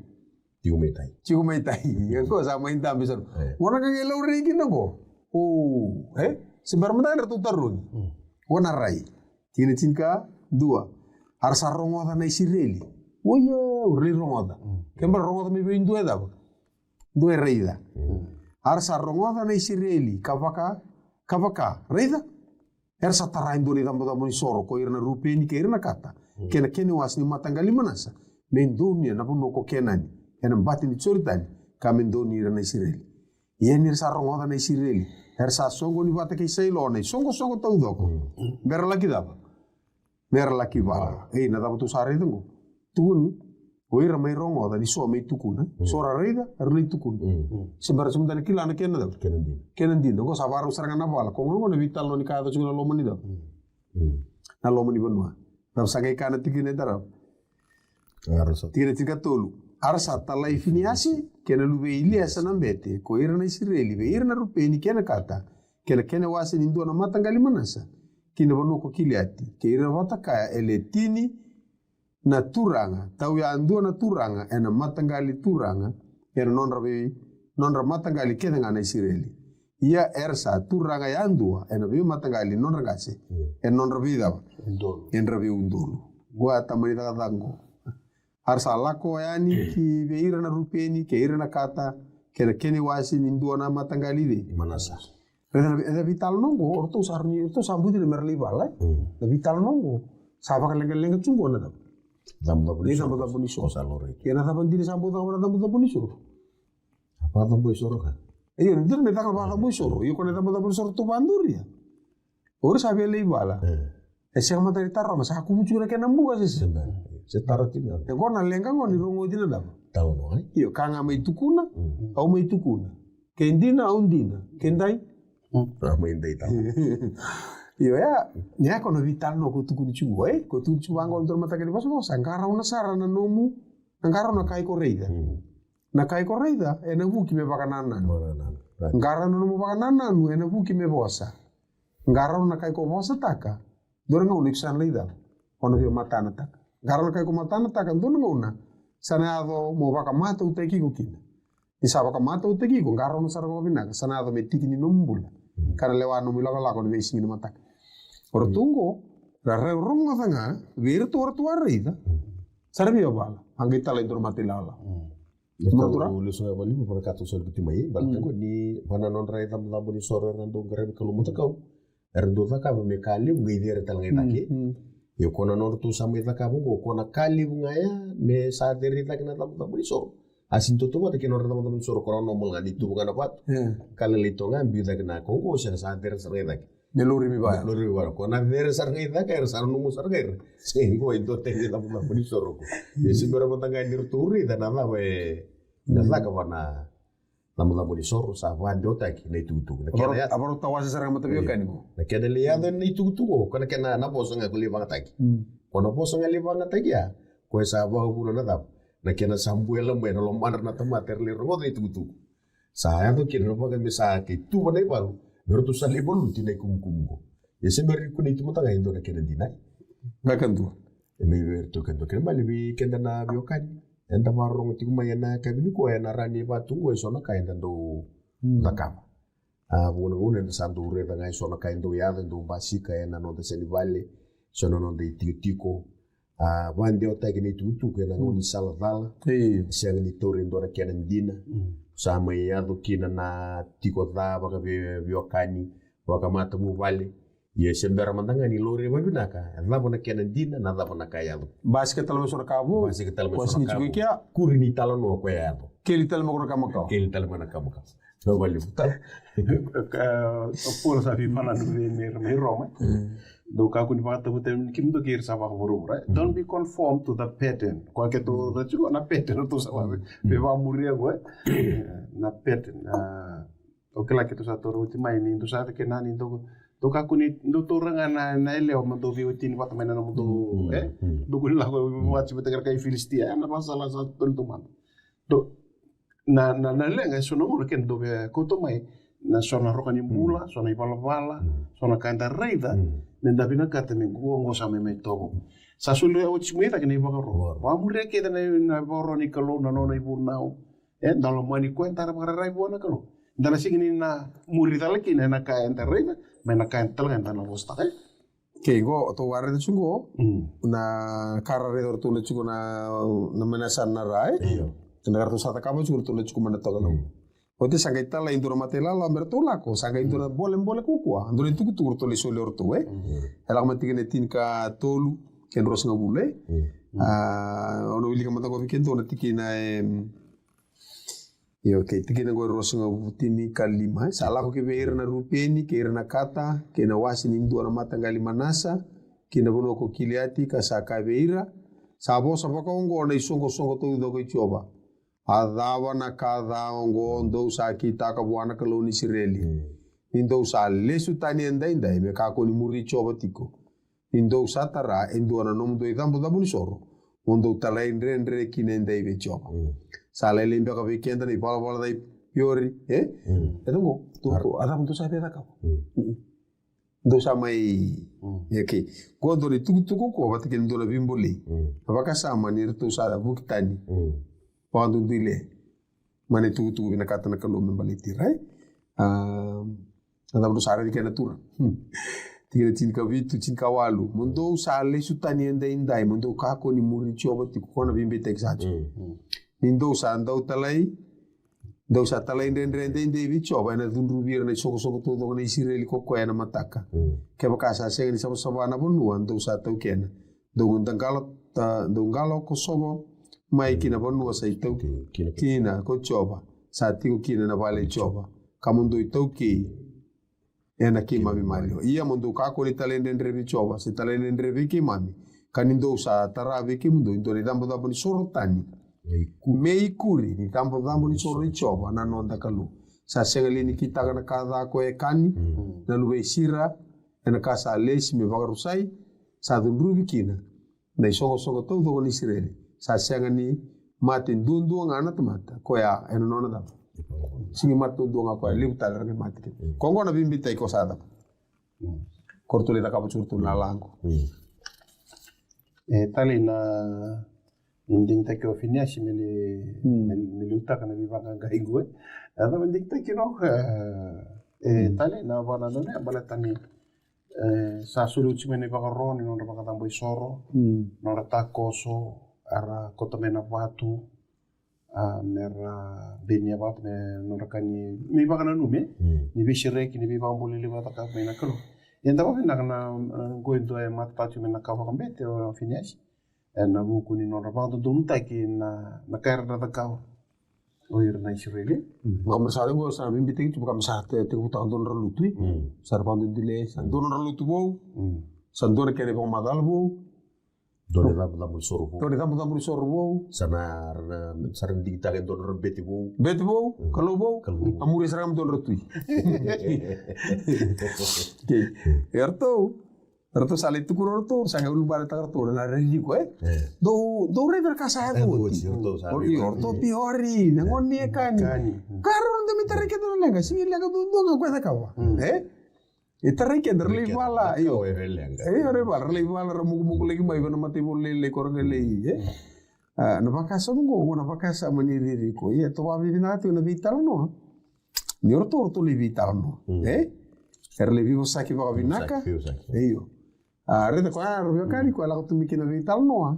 Tiko mai tai. Tiko mai tai. Ia qo sa mai dabe sara. Qo na ka qai laurai kina qo. O, e? Se bera mada ni ratou tarogi. Qo na Rai. Tikina tinikadua. A ra sa rogoca na Isireli. Oia, o ira lai rogoca. Ke bera rogoca mai vei dua e cava? Dua e raica. A ra sa rogoca na Isireli ka vaka, ka vaka, raica. Era sa tara e dua na icabocabo ni soro ko ira na Rupeni kei ira na Kata, kei na kena iwase ni mataqali Manasa, me donuya na vanua ko Kenani ena bati ni Joritani, ka me donuya ira na Isireli. Ia ni ra sa rogoca na Isireli, era sa soqoni vata kei Sailoa na isoqosoqo taucoko. Me ra laki cava? Me ra laki vala. Ei, na cava tou sa raica qo? Tukuni, o ira mai rogoca ni so mai tukuna. So ra raica, era lai tukuna. Se bera, se mada ni kila na kena cava? Kena dina. Kena dina. Qo sa vakarau sara ga na vala. Ko qo na veitalanoa ni ka yaco tiko na loma ni cava? Na loma ni vanua. Cava sa qai kaya na tikina e tarava? Tikina tinikatolu. A ra sa talai Finiasi kei na luve i Iliesa na bete ko ira na Isireli vei ira na Rupeni kei na Kata, kei na kena iwase ni dua na mataqali Manasa, ki na vanua ko Kiliati, kei ira vata kaya e le tini na turaga, tau yadua na turaga ena mataqali turaga, ena nodra vei, nodra mataqali kece ga na Isireli. Ia era sa turaga yadua ena veimataqali nodra qase, ena nodra veicava? Udolu. Ena nodra veiudolu. Qo a tamani cakacaka qo. A ra sa lako yani ki vei ira na Rupeni, kei ira na Kata, kei na kena iwase ni dua na mataqali cei? Manasa. Raica na veitalanoa qo, o ratou sa, o ratou sa bucina me ra lai vala, e? Na veitalanoa qo sa vakaleqaleqa tu qo na cava? Cabocabo ni soro. Cabocabo ni soro. Ko sa laurai. Ia na cava dina sa bau caka na cabocabo ni soro? Vakacabo isoro ka. Io, dina me caka vakacabo isoro. Io, ko na cabocabo ni soro tou vaduria. O ira sa via lai vala. E sega mada ni taroga, sa kuvu tiko na kena buka se sega. Se taro tiko ga. E qo na leqa qo ni rogoci na cava? Talanoa, e? Io, ka ga mai tukuna, au mai tukuna. Ke dina, au dina. Ke dai? Au mai dai tale. Io, ia, ia ko na veitalanoa ko tukuni tiko, e? Ko tukuni tiko vaqo na dua na mataka ni vosavosa, qarauna sara na nomu, na qarauna ka iko raica. Na ka iko raica, ena vuki me vakanananu. Vakanananu. Qarauna na nomu vakanananu, ena vuki me vosa. Qarauna na ka iko vosataka, dua na gauna iko sa na lai cava? O na via matanataka. Qarauna na ka iko matanataka, dua na gauna sa na yaco mo vakamatautaki iko kina. Ni sa vakamatautaki iko, qarauna sara vakavinaka, sa na yaco me tiki ni nomu bula. Ka na lewa nomu ilakolako ena veisiga ni mataka. O ratou qo, ra, ra rogoca ga vei iratou, o ratou a raica. Sa ra via vala, a qai tala e dua na matailawa. Matura? Lesu ga vakalevu vaka na ka tou sa likuti mai, baleta qo ni vaka na nodra icabocabo ni soro era dau qaravi Kalou matakau. Era dau cakava me ka levu qai cere tale ga i cake. Ia ko na nodratou sa mai cakava qo, ko na ka levu ga ya me sa cere i cake na cabocabo ni soro. A sega ni tautauvata kei na nodra cabocabo ni soro ko na normal ga ni tuva ga na vatu. Ka lalai toka ga, biu cake na ka qo, sega, sa cere sara ga i cake. Me lori mai vaya. Lori mai vaya. Ko na cere sara ga i cake, era sa na nomu sara ga ira. Sega, qo e dua tale na cabocabo ni soro qo. Ia se bera mada ga ni ratou raica na cava e na caka vaka na cabocabo ni soro, sa vakadewataki na itukutuku. Na kena yaco, a varau tawase sara ga mata veiwekani qo. Na kena lai yaco na itukutuku, ko na kena na vosa ga ko lai vagataki. Ko na vosa ga lai vagataki ya, ko e sa vakavuna na cava? Na kena sa buela mai na lomadra na tamata era lai rogoca na itukutuku. Sa yaco kina na vaka me sa kei tuva na ivalu, me ratou sa lai valuti na ikumukumu qo. Ia se bera ni kunei tu mada ga e dua na kena dinai. Vakadua. E mai vei iratou keda, kena ibalebale vei keda na veiwekani. Eda vakarorogo tiko mai ena yakavi nikua, ena rawa ni vaka tu qo eso na ka eda dau cakava. A, vua na gauna eda sa dau raica ga eso na ka e dau yaco, e dau basika ena noda seni vale, eso na noda itikotiko. A, vakadewataki na itukutuku ena gauna ni sala cala. Io. Sega ni tauri e dua na kena dina. Sa mai yaco kina na tiko ca vakaveiwekani, vakamatavuvale. Ia se bera mada ga ni laurai vakavinaka, e cava na kena dina, na cava na ka e yaco. Basika tale mai so na ka vou. Basika tale mai so na ka vou. Kuri ni talanoa ko e yaco. Keli tale mai ko na ka makawa. Keli tale mai na ka makawa. Sa vakalevu tale. Ka, o Paula sa veivakananumi vei ira mai Roma. Dou kakua ni vakatavutavutaki kemudou kei ira sa vakavuravura. Don't be conformed to the pattern. Koya keitou raica tiko na pattern, tou sa vaka, veivakamuria qo, e. Na pattern. A, Au kila keitou sa taura oti mai ni dou sa kena ni dou, dou kakua ni dou taura ga na, na yalewa mo dou veiwatini vata mai na nomudou, e? Dou kua ni lako vakativitaki ira kai Filisitia, e, na vakasala sa totolo taumada. Dou, na, na, na leqa, e so na gauna kena dou via kauta mai na so na roka ni bula, so na ivalavala, so na ka eda raica, Me da vinakata me qo qo sa mai mai tovo. Sa soli oti mai cake na ivakaro. Vakamuria kece na ivakaro ni Kalou na nona ivunau. E da lomani koya, da na vakararavi vua na Kalou. Da na sega ni na muri cala kina ena ka eda raica, mai na ka eda talega eda na vosataka. Kei qo tou a raica tiko qo na ka ra raica ratou na tiko na na mena sa na ra e. Io. Na ka ratou sa cakava tiko ratou na tiko mai na toka na. Oti sa qai talai dua na matailala me ratou lako, sa qai dua na bolebole kukua, dua na itukutuku ratou lai soli o ratou e. E lako mai tikina e tinikatolu kei na ruasagavulu e. A, o na wilika mada qo vei keda na tikina e. Io, kei tikina qo e ruasagavulu tinikalima e. Sa lako ki vei ira na Rupeni kei ira na Kata kei na wase ni dua na mataqali Manasa ki na vanua ko Kiliati ka sa kaya vei ira, sa vosa vakaoqo na isoqosoqo taucoko i Jiova. A cava na ka ca oqo dou sa kitaka vua na Kalou ni Isireli? Ni dou sa lesu tani edaidai me kakua ni muri Jiova tiko. Ni dou sa tara e dua na nomudou icabocabo ni soro mo dou talaidredre kina edai vei Jiova. Sa lailai beka vei keda na ivalavala ca i Piori e? E toqo, a cava dou sa via cakava? Dou sa mai. Okei. Qo dua na itukutuku ko vata kei na dua na veibolei. Na vakasama ni ratou sa vuki tani. Vakadudui le. Mai na itukutuku vinakata na Kalou me baleti ira e. A cava dou sa raici kena tura? Tikina tinikavitu, tinikawalu. Mo dou sa lesu tani edaidai mo dou kakua ni muri Jiova tiko, ko na veibeitaki sa tiko. Ni dou sa dau talai Dou sa talaidredre edaidai vei Jiova, ena cudruvi ira na isoqosoqo taucoko na Isireli ko koya ena mataka. Kevaka sa sega ni savasava na vanua dou sa taukena, dou qalo, dou qalo kosovo mai ki na vanua sa itaukei kina ko Jiova, sa tiko kina na vale i Jiova, ka mo dou itaukei ena keimami maliwa. Ia mo dou kakua ni talaidredre vei Jiova se talaidredre vei keimami, ka ni dou sa tara vei kemudou e dua na icabocabo ni soro tani me ikuri ni cabocabo ni soro i Jiova na noda Kalou. Sa sega li ni kitaka na ka ca ko Ekani na luve i Sira, ena ka sa lesi me vakarusai, sa cudruvi kina na isoqosoqo taucoko ni Isireli? Sa sega ni mate duadua ga na tamata koya ena nona cava? Sega ni mate duadua ga koya, levu tale era qai mate kina. Ko qo na veibeitaki ko sa cava? Ko ratou lai cakava tiko ratou na laqu. E talei na, ni digitaki o Finiasi me li, me liutaka na veivaqaqai qo e. A cava digitaki no? E talei na vananona e baleta ni e sa soli oti mai na ivakaro ni nodra vakacabo isoro, nodra takoso, era koto mai na vatu, a mera benia vata me nodra ka ni, me ivakananumi ni veisereki, ni veivakabulili vakacakava mai na Kalou. Ia da vavinaka na qo e dua e matata tiko mai na ka vakabete o Finiasi ena vuku ni nodra vakadodonutaki na ka era na cakava o ira na Isireli. Vakamuri sara qo sa veibeitaki tu, vakamuri sa tekivutaka dua nodra lutu i. Sa ra vakadodonutaki sa dua nodra lutu vou. Sa dua na kena ivakamacala vou. Dua na icabocabo ni soro vou. Dua na icabocabo ni soro vou. Sa na, sa ra digitaka e dua na bete vou. Bete vou, kalou vou. A muria sara ga me dua na tui. Okei. E ratou, ratou sa lai tukuna o ratou, sa qai ulubaletaka ratou na ririko e. Dou, dou raica na ka sa yaco oti. O ratou Piori, na gone ni Ekani. Ka rau na dau mai tarai keda na leqa, sega ni leqa duadua ga ko e cakava. E? E tarai keda, ra lai vala, io. E, ra lai vala, ra lai vala, ra mokumoku laki mai vei na mataivalu lailai ko ra qai lai, e? A, na vakasama qo, qo na vakasama ni ririko. Ia, tou vakavinavinaka tiko na veitalanoa. Ni o ratou, o ratou lai veitalanoa, e? Era lai veivosaki vakavinaka. Io. A, raica koya, ra veiwekani koya lako tu mai kina veitalanoa.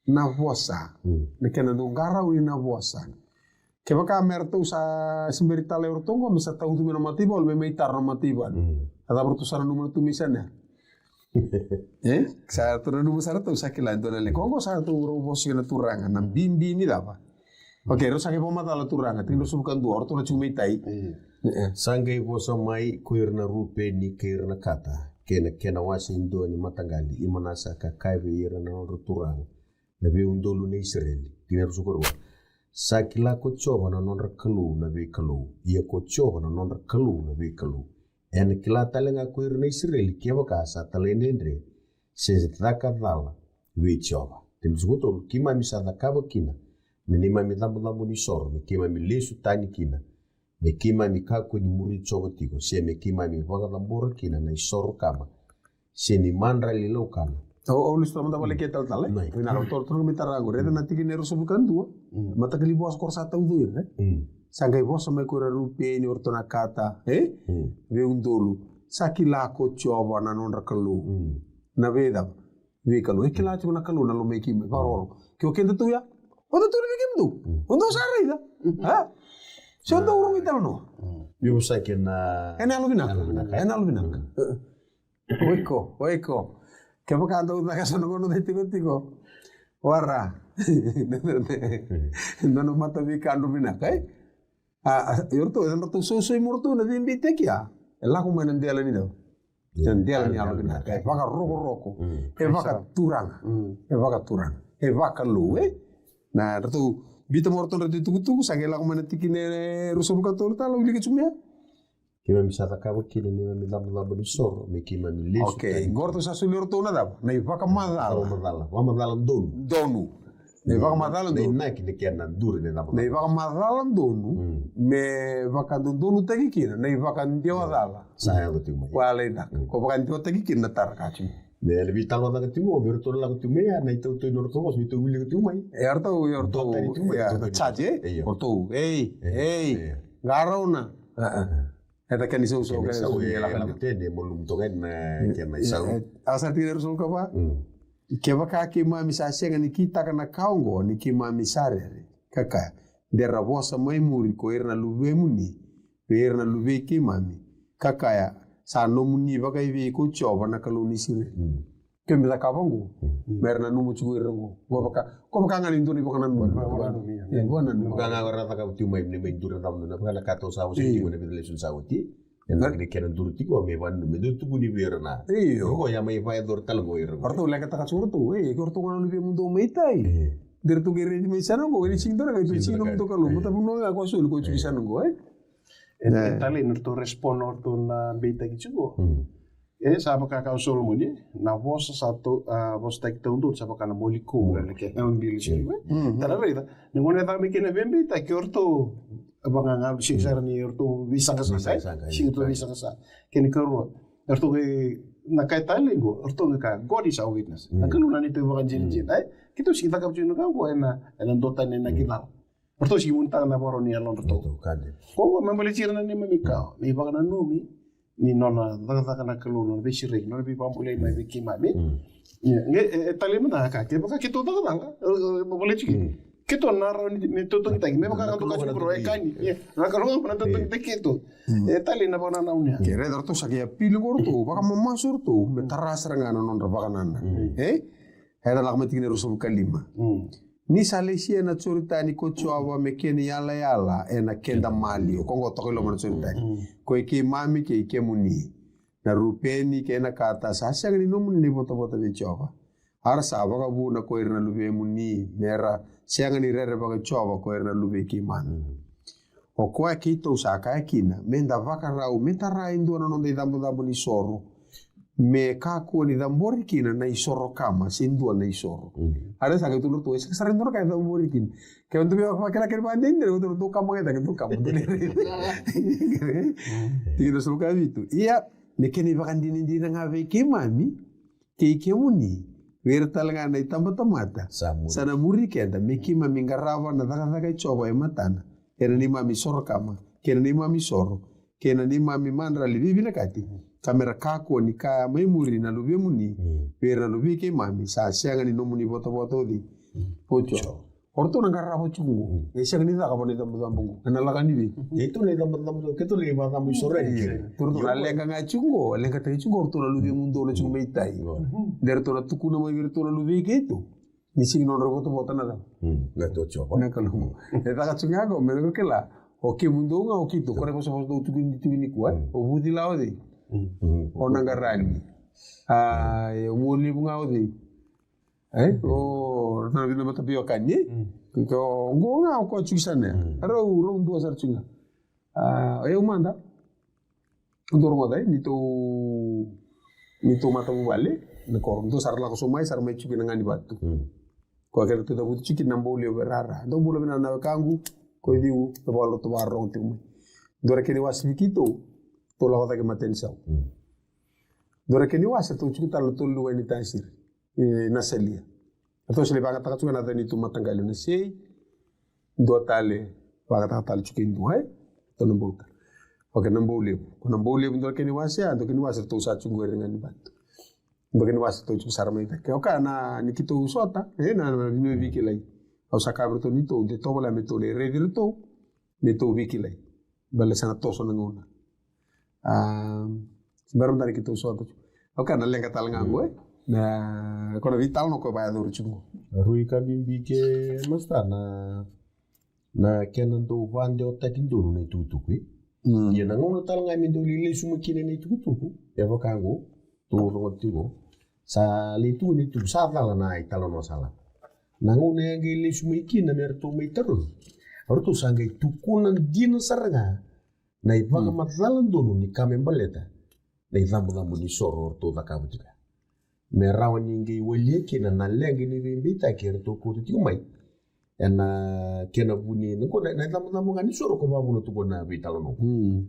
Na vosa. Na kena dau qarauni na vosa. Kevaka me ratou sa seberi tale o ratou qo, me sa taucu mai na mataivalu, me mai taro na mataivalu. A cava ratou sa nanuma na tu mai sana? E? Sa ratou nanuma sa ratou sa kila e dua na leqa. Qo sa ratou rau vosa kina na turaga, na bibi ni cava? Okei, rau sa qai vakamacala turaga, tikina ruasagavulu ka dua, o ratou na tiko mai tai. Sa qai vosa mai ko ira na Rupeni kei ira na Kata, kei na kena wase e dua ni mataqali i Manasa ka kaya vei ira na nodra turaga na veiudolu na Isireli. Tikina ruasagavulu ka rua. Sa kila ko Jiova na nodra Kalou na veikalou, ia ko Jiova na nodra Kalou na veikalou. Ena kila tale ga ko ira na Isireli kevaka sa talaidredre se caka cala vei Jiova. Tikina ruasagavulu ka tolu. Keimami sa cakava kina na neimami cabocabo ni soro me keimami lesu tani kina, me keimami kakua ni muri Jiova tiko, se me keimami vakacabora kina na isoro kama, Se ni madra li laukana. Au, au lesu tale mada vale ke talatala, e? Vinaka, tou, tou na mai tara qo. Raica na tikina e ruasagavulu ka dua. Matakali vosa ko ra sa taucoko ira, e? Sa qai vosa mai ko ira Rupeni, o ratou na Kata, e? Veiudolu. Sa kila ko Jiova na nodra Kalou. Na veicava? Veikalou. E kila tiko na Kalou na lomai keimami. Vakaroro. Ke o kedatou ya. O datou na vei kemudou. O dou sa raica. A? Se o dou rogo italanoa. Veivosa kei na. Ena yalo vinaka. Ena yalo vinaka. O iko, o iko. Kevaka dou caka so na gauna dou tikotiko. Wara. Dou na mata veikadru vinaka, e? A, a, o ratou, e ratou soisoi mo ratou na veibeitaki ya. E lako mai na dela ni dau. Na dela ni yalo vinaka. E vakarokoroko. E vakaturaga. E vakaturaga. E vakalou, e? Na ratou bita mo ratou na ratou tukutuku, sa qai lako mai na tikina e ruasagavulu ka tolu tale, wilika tu mai. Keimami sa cakava kina neimami cabocabo ni soro me keimami lesu. Okei, qo ratou sa solia o ratou na cava? Na ivakamacala. Vakamacala, vakamacala donu. Donu. Na ivakamacala donu. Na inaki ni kena duri na ivakamacala. Na ivakamacala donu me vakadodonutaki kina na ivakadewa cala. Sa yaco tiko mai. Koya lai caka. Ko vakadewataki kina na tara ka tiko. Me na veitalanoataka tiko mai, me ratou na lako tiko mai, a, na itautau ni ratou vosa, me ratou wilika tiko mai. E, o ratou, o ratou, o ratou, e, na charge, e? O ratou, ei, ei, qarauna. Eda kena isau, isau, kena isau, e, e lako tene, mo lumu toka na kena isau. E, e, a sa tikina e ruasagavulu ka va. Kevaka keimami sa sega ni kitaka na ka oqo, ni keimami sa rere. Ka kaya, de ra vosa mai muri ko ira na luvemuni, vei ira na luvei keimami. Ka kaya, sa nomuni vakaivei ko Jiova na Kalou ni Isireli. Keimami cakava qo. Me ra nanuma tiko ira qo. Qo vaka, qo vaka ga ni dua na ivakananumi. Vakananumi, ia. Ia, vakananumi. Vaka ga ra cakava tiko mai, me, me duri na cava na, vaka na ka tou sa vosa tiko na vica lesoni sa oti. Ena kena, kena duri tiko, me vakananumi, me duri tukuni vei ira na. Io. Qo ya mai vakayacori tale qo ira qo. O ratou leqataka tiko o ratou, e, o ratou ga na luvemudou mai tai. De ratou qai raici mai sana qo, e, ni sigi dua na ka, e, sigi na nomutou Kalou, matavanua ga ko a soli, ko e tiko i sana qo, e. E, e talei na ratou respond o ratou na beitaki tiko. E sa vaka ka o Solomoni, e, na vosa sa tou, a, vosataki taudonu sa vaka na moli kou, e, na kena bili sili, e. Tara raica, ni gone caka mai kena veibeitaki o ratou, vaka ga sigi sara ni o ratou veisaqasaqa, e. Sigi ratou veisaqasaqa. Kena ikarua, o ratou qai, na ka e talei qo, o ratou qai kaya, God is our witness. Na Kalou na neitou vakadinadina, e. Keitou sigi cakava tiko na ka qo, ena, ena dua tani na kicala. O ratou sigi vunitaka na vakarau ni yalodratou. Ko, me baleti ira na neimami ka, na ivakananumi ni nona cakacaka na Kalou, nona veisereki, nona veivakabulai mai vei keimami. Ia, e, e talei mada na ka, kevaka keitou cakacaka, e, e, baleti keitou. Keitou na rawa ni, me totogitaki, me vaka ga toka tiko, e kani. Ia, na Kalou ga na totogitaki keitou. E talei na vakananumi ya. Ke raica ratou sa qai apili qo ratou, vakamamasu ratou, me tara sara ga na nodra vakanananu. E? Eda lako mai tikina e ruasagavulu ka lima. Ni sa lesia na Joritani ko Jiova me kena iyalayala ena keda maliwa. Ko qo toka i loma na Joritani. Ko i keimami kei kemuni. Na Rupeni kei na Kata sa sega ni nomuni na ivotavota vei Jiova. A ra sa vakavuna ko ira na luvemuni me ra sega ni rerevaka Jiova ko ira na luvei keimami. O koya keitou sa kaya kina, me da vakarau, me tara e dua na noda icabocabo ni soro, me kakua ni cabori kina na isoro kama, se dua na isoro. A ra sa keitou ratou, e sega sara e dua na ka e cabori kina. Ke o dou via vakila kena vakadinadina, o dou kama ga e cake, dou kama, dou ni rai. Tikina ruasagavulu ka vitu. Ia, me kena ivakadinadina ga vei keimami, kei kemuni, vei ira tale ga na itabatamata sa na muri keda, me keimami qarava na cakacaka i Jiova e matana, ena neimami soro kama, kei na neimami soro, kei na neimami madrali veivinakati, ka me ra kakua ni kaya mai muri na luvemuni vei ira na luvei keimami, sa sega ni nomuni votavota o cei? O Jiova. O ratou na qarava tiko qo. E sega ni caka vua na icabocabo qo. Ena lako ni vei? E tu na icabocabo, keitou na ivakacabo isoro yani. Tu ratou na leqa ga tiko qo, leqataki tiko qo, ratou na luvemudou na tiko mai tai. De ratou na tukuna mai vei ratou na luvei keitou. Ni sega ni nodra votavota na cava? Na tu o Jiova. Na Kalou. E caka tiko ga qo, me na kila. O kemudou ga o keitou, ko na vosavosa dou tukuni tiko nikua. O vuci la o cei? O na qarani. A, e, o mualevu ga o cei? E, o, na, na mataveiwekani, e? Ko, qo ga o koya tiko i sana. Rau, rau dua sara tiko ga. A, o yau mada. Dou rogoca, e, neitou, neitou matavuvale, na koro. Dou sa ra lako sobu mai, sa ra mai tiko kina ga ni vatu. Koya keitou cavuti tiko kina na bau levu e rara. Dou bula vinaka na wekaqu, ko Ciu, na vakarorogo tiko mai. Dou ra kena iwasewase vei keitou, tou lako cake matanisau. Dua na kena iwase ratou tiko tale na tolu ni wai ni tasiri. E, na salia. Ratou sa lai vakayagataka tiko na yaca ni tu mataqali na sei. Dua tale vakayagataka tale tiko e dua, e? Ratou na bauta. Okay, na bau levu. Ko na bau levu dua na kena iwase, a dua kena iwase ratou sa tiko qori ga ni vatu. Dua kena iwase ratou tiko sara mai cake. Okay, na ni keitou sota, e, na, na, ni veikilai. Au sa kaya vei ratou ni tou, de tovolea me tou lai raici ratou, me tou veikilai. Baleta sa na toso na gauna. A, se bera mada ni keitou sota tu. Okay, na leqa tale ga qo, e? Na, ko na veitalanoa ko vakayacori tu qo. Rui ka bibi ke, masta, na, na kena dau vakadewataki donu na itukutuku, e? Mm. Ia na gauna tale ga me dau lai lesu mai kina na itukutuku, e vaka qo, tou rogoca tiko. Sa lai tukuni tu, sa cala na italanoa sa lako. Na gauna e qai lesu mai kina me ratou mai tarovi, o ratou sa qai tukuna dina sara ga na ivakamacala donu ni ka me baleta na icabocabo ni soro o ratou cakava tiko ya. Me rawa ni qai walia kina na leqa ni veibeitaki e ratou kauta tiko mai. Ena kena vu ni, na, na, na icabocabo ga ni soro ko vakavuna tu qo na veitalanoa. Mm.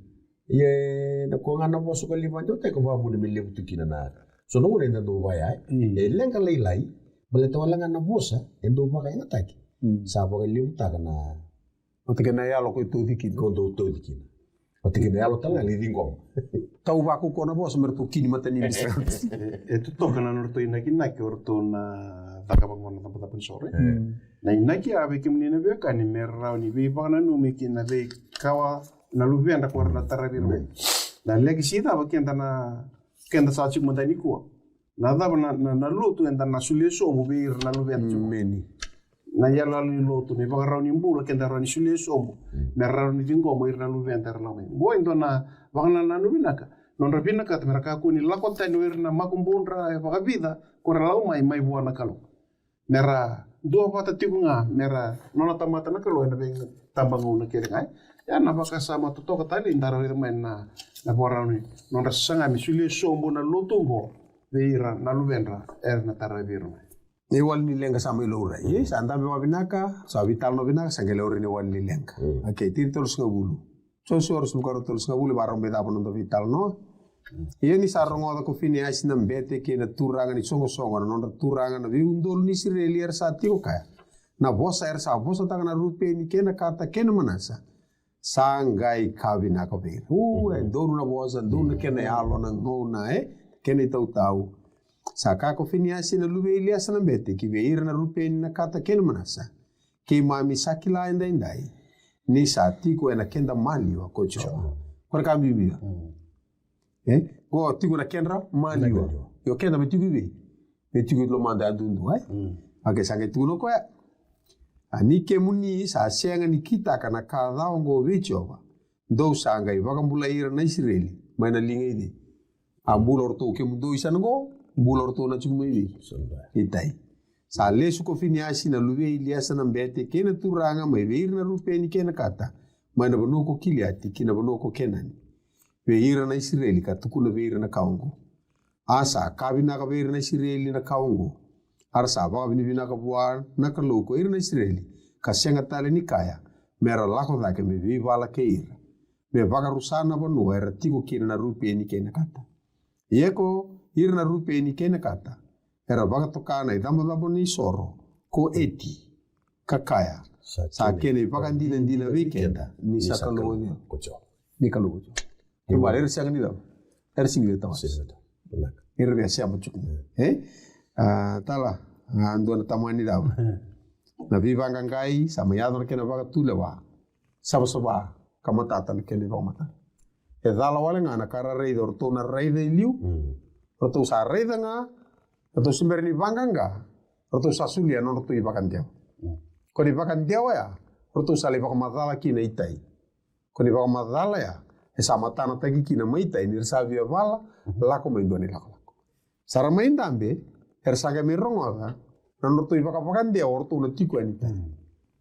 Ia, na ko ga na vosa ko lai vakadewataki ko vakavuna me levu tu kina na. So na gauna eda dau vaya, e? Mm. E leqa lailai, baleta wale ga na vosa e dau vakayagataki. Mm. Sa vakalevutaka na. Oti kei na yalo ko e tauci kina. Ko dau tauci kina. Oti kei na yalo tale ga ni ciqoma. Tau vakaukaua na vosa me ratou kini matanini sara. E totoka na nodratou inakinaki o ratou na cakava qo na icabocabo ni soro, e? Mm. Na inaki ya vei kemuni na veiwekani me rawa ni veivakananumi kina, veikawa na luvedra ko ra na taravi ira mai. Na leqisi cava keda na, keda sa tiko mada nikua. Na cava na, na, na lotu eda na solia sobu vei ira na luveda tiko. Meni. Na iyaloyalo ni lotu, na ivakarau ni bula keda rawa ni solia sobu. Mm. Me rawa ni ciqoma ira na luveda era lako mai. Qo e dua na vakanananu vinaka. Nodra vinakata me ra kakua ni lako tani o ira na makubudra e vakavica ko ra lako mai, mai vua na Kalou. Me ra duavata tiko ga, me ra nona tamata na Kalou ena veitabagauna kece ga. Ia na vakasama totoka tale, da raica mai na, na vakarau ni nodra saga me solia sobu na lotu oqo vei ira na luvedra era na taravi ira mai. Na iwali ni leqa sa mai laurai, e, sa dabe vakavinaka, sa veitalanoa vinaka, sa qai laurai na iwali ni leqa. Mm. Okay, tini tolusagavulu. Josua ruasagavulu ka rua, tolusagavulu, e vakarau me cava na noda veitalanoa. Ia ni sa rogoca ko Finiasi na bete kei na turaga ni soqosoqo, na nodra turaga, na veiudolu ni Isireli era sa tiko kaya na vosa era sa vosataka na Rupeni kei na Kata kei na Manasa, sa qai ka vinaka vei ira. U, e donu na vosa, donu na kena yalo, na gauna, e, kena itautau. Sa kaya ko Finiasi na luve i Iliasa na bete ki vei ira na Rupeni, na Kata kei na Manasa, keimami sa kila edaidai ni sa tiko ena keda maliwa ko Jiova. Ko na ka bibi. Mm. E? Ko tiko na kedra maliwa. Maliwa. Io, keda me tiko i vei? Me tiko i lomada yadudua, e? Mm. Okay, sa qai tukuna o koya. A ni kemuni sa sega ni kitaka na ka ca oqo vei Jiova, dou sa qai vakabulai ira na Isireli mai na liga i cei? A bula o ratou kemudou i sana qo, bula o ratou na tiko mai vei? Itai. Sa lesu ko Finiasi na luve i Iliasa na bete kei na turaga mai vei ira na Rupeni kei na Kata, mai na vanua ko Kiliati ki na vanua ko Kenani, vei ira na Isireli, ka tukuna vei ira na ka oqo. A sa ka vinaka vei ira na Isireli na ka oqo. A ra sa vakavinavinaka vua na Kalou ko ira na Isireli, ka sega tale ni kaya me ra lako cake me veivala kei ira, me vakarusa na vanua era tiko kina na Rupeni kei na Kata. Ia ko ira na Rupeni kei na Kata era vakatoka na icabocabo ni soro ko Eti, ka kaya, sa kena ivakadinadina vei keda ni sa Kalou ko Jiova. Ni Kalou ko Jiova. Kemuni era sega ni cava? Era sega ni tawa. Era via sema tiko. E? A, tala, a, dua na tamani cava? Na veivaqaqai, sa mai yaco na kena vakatulewa. Savasava ka matata na kena ivakamatata. E cala wale ga na ka ra raica, o ratou na raica e liu. Mm. O ratou sa raica ga, o ratou se bera ni vaqaqa, o ratou sa solia na nodratou ivakadewa. Mm. Ko na ivakadewa ya, o ratou sa lai vakamacala kina itai. Ko na ivakamacala ya, e sa matanataki kina mai itai ni ra sa via vala, mhm, lako mai dua na ilakolako. Sa ra mai dabe, era sa qai mai rogoca na nodratou ivakavakadewa o ratou na tiko yani itai. Mm.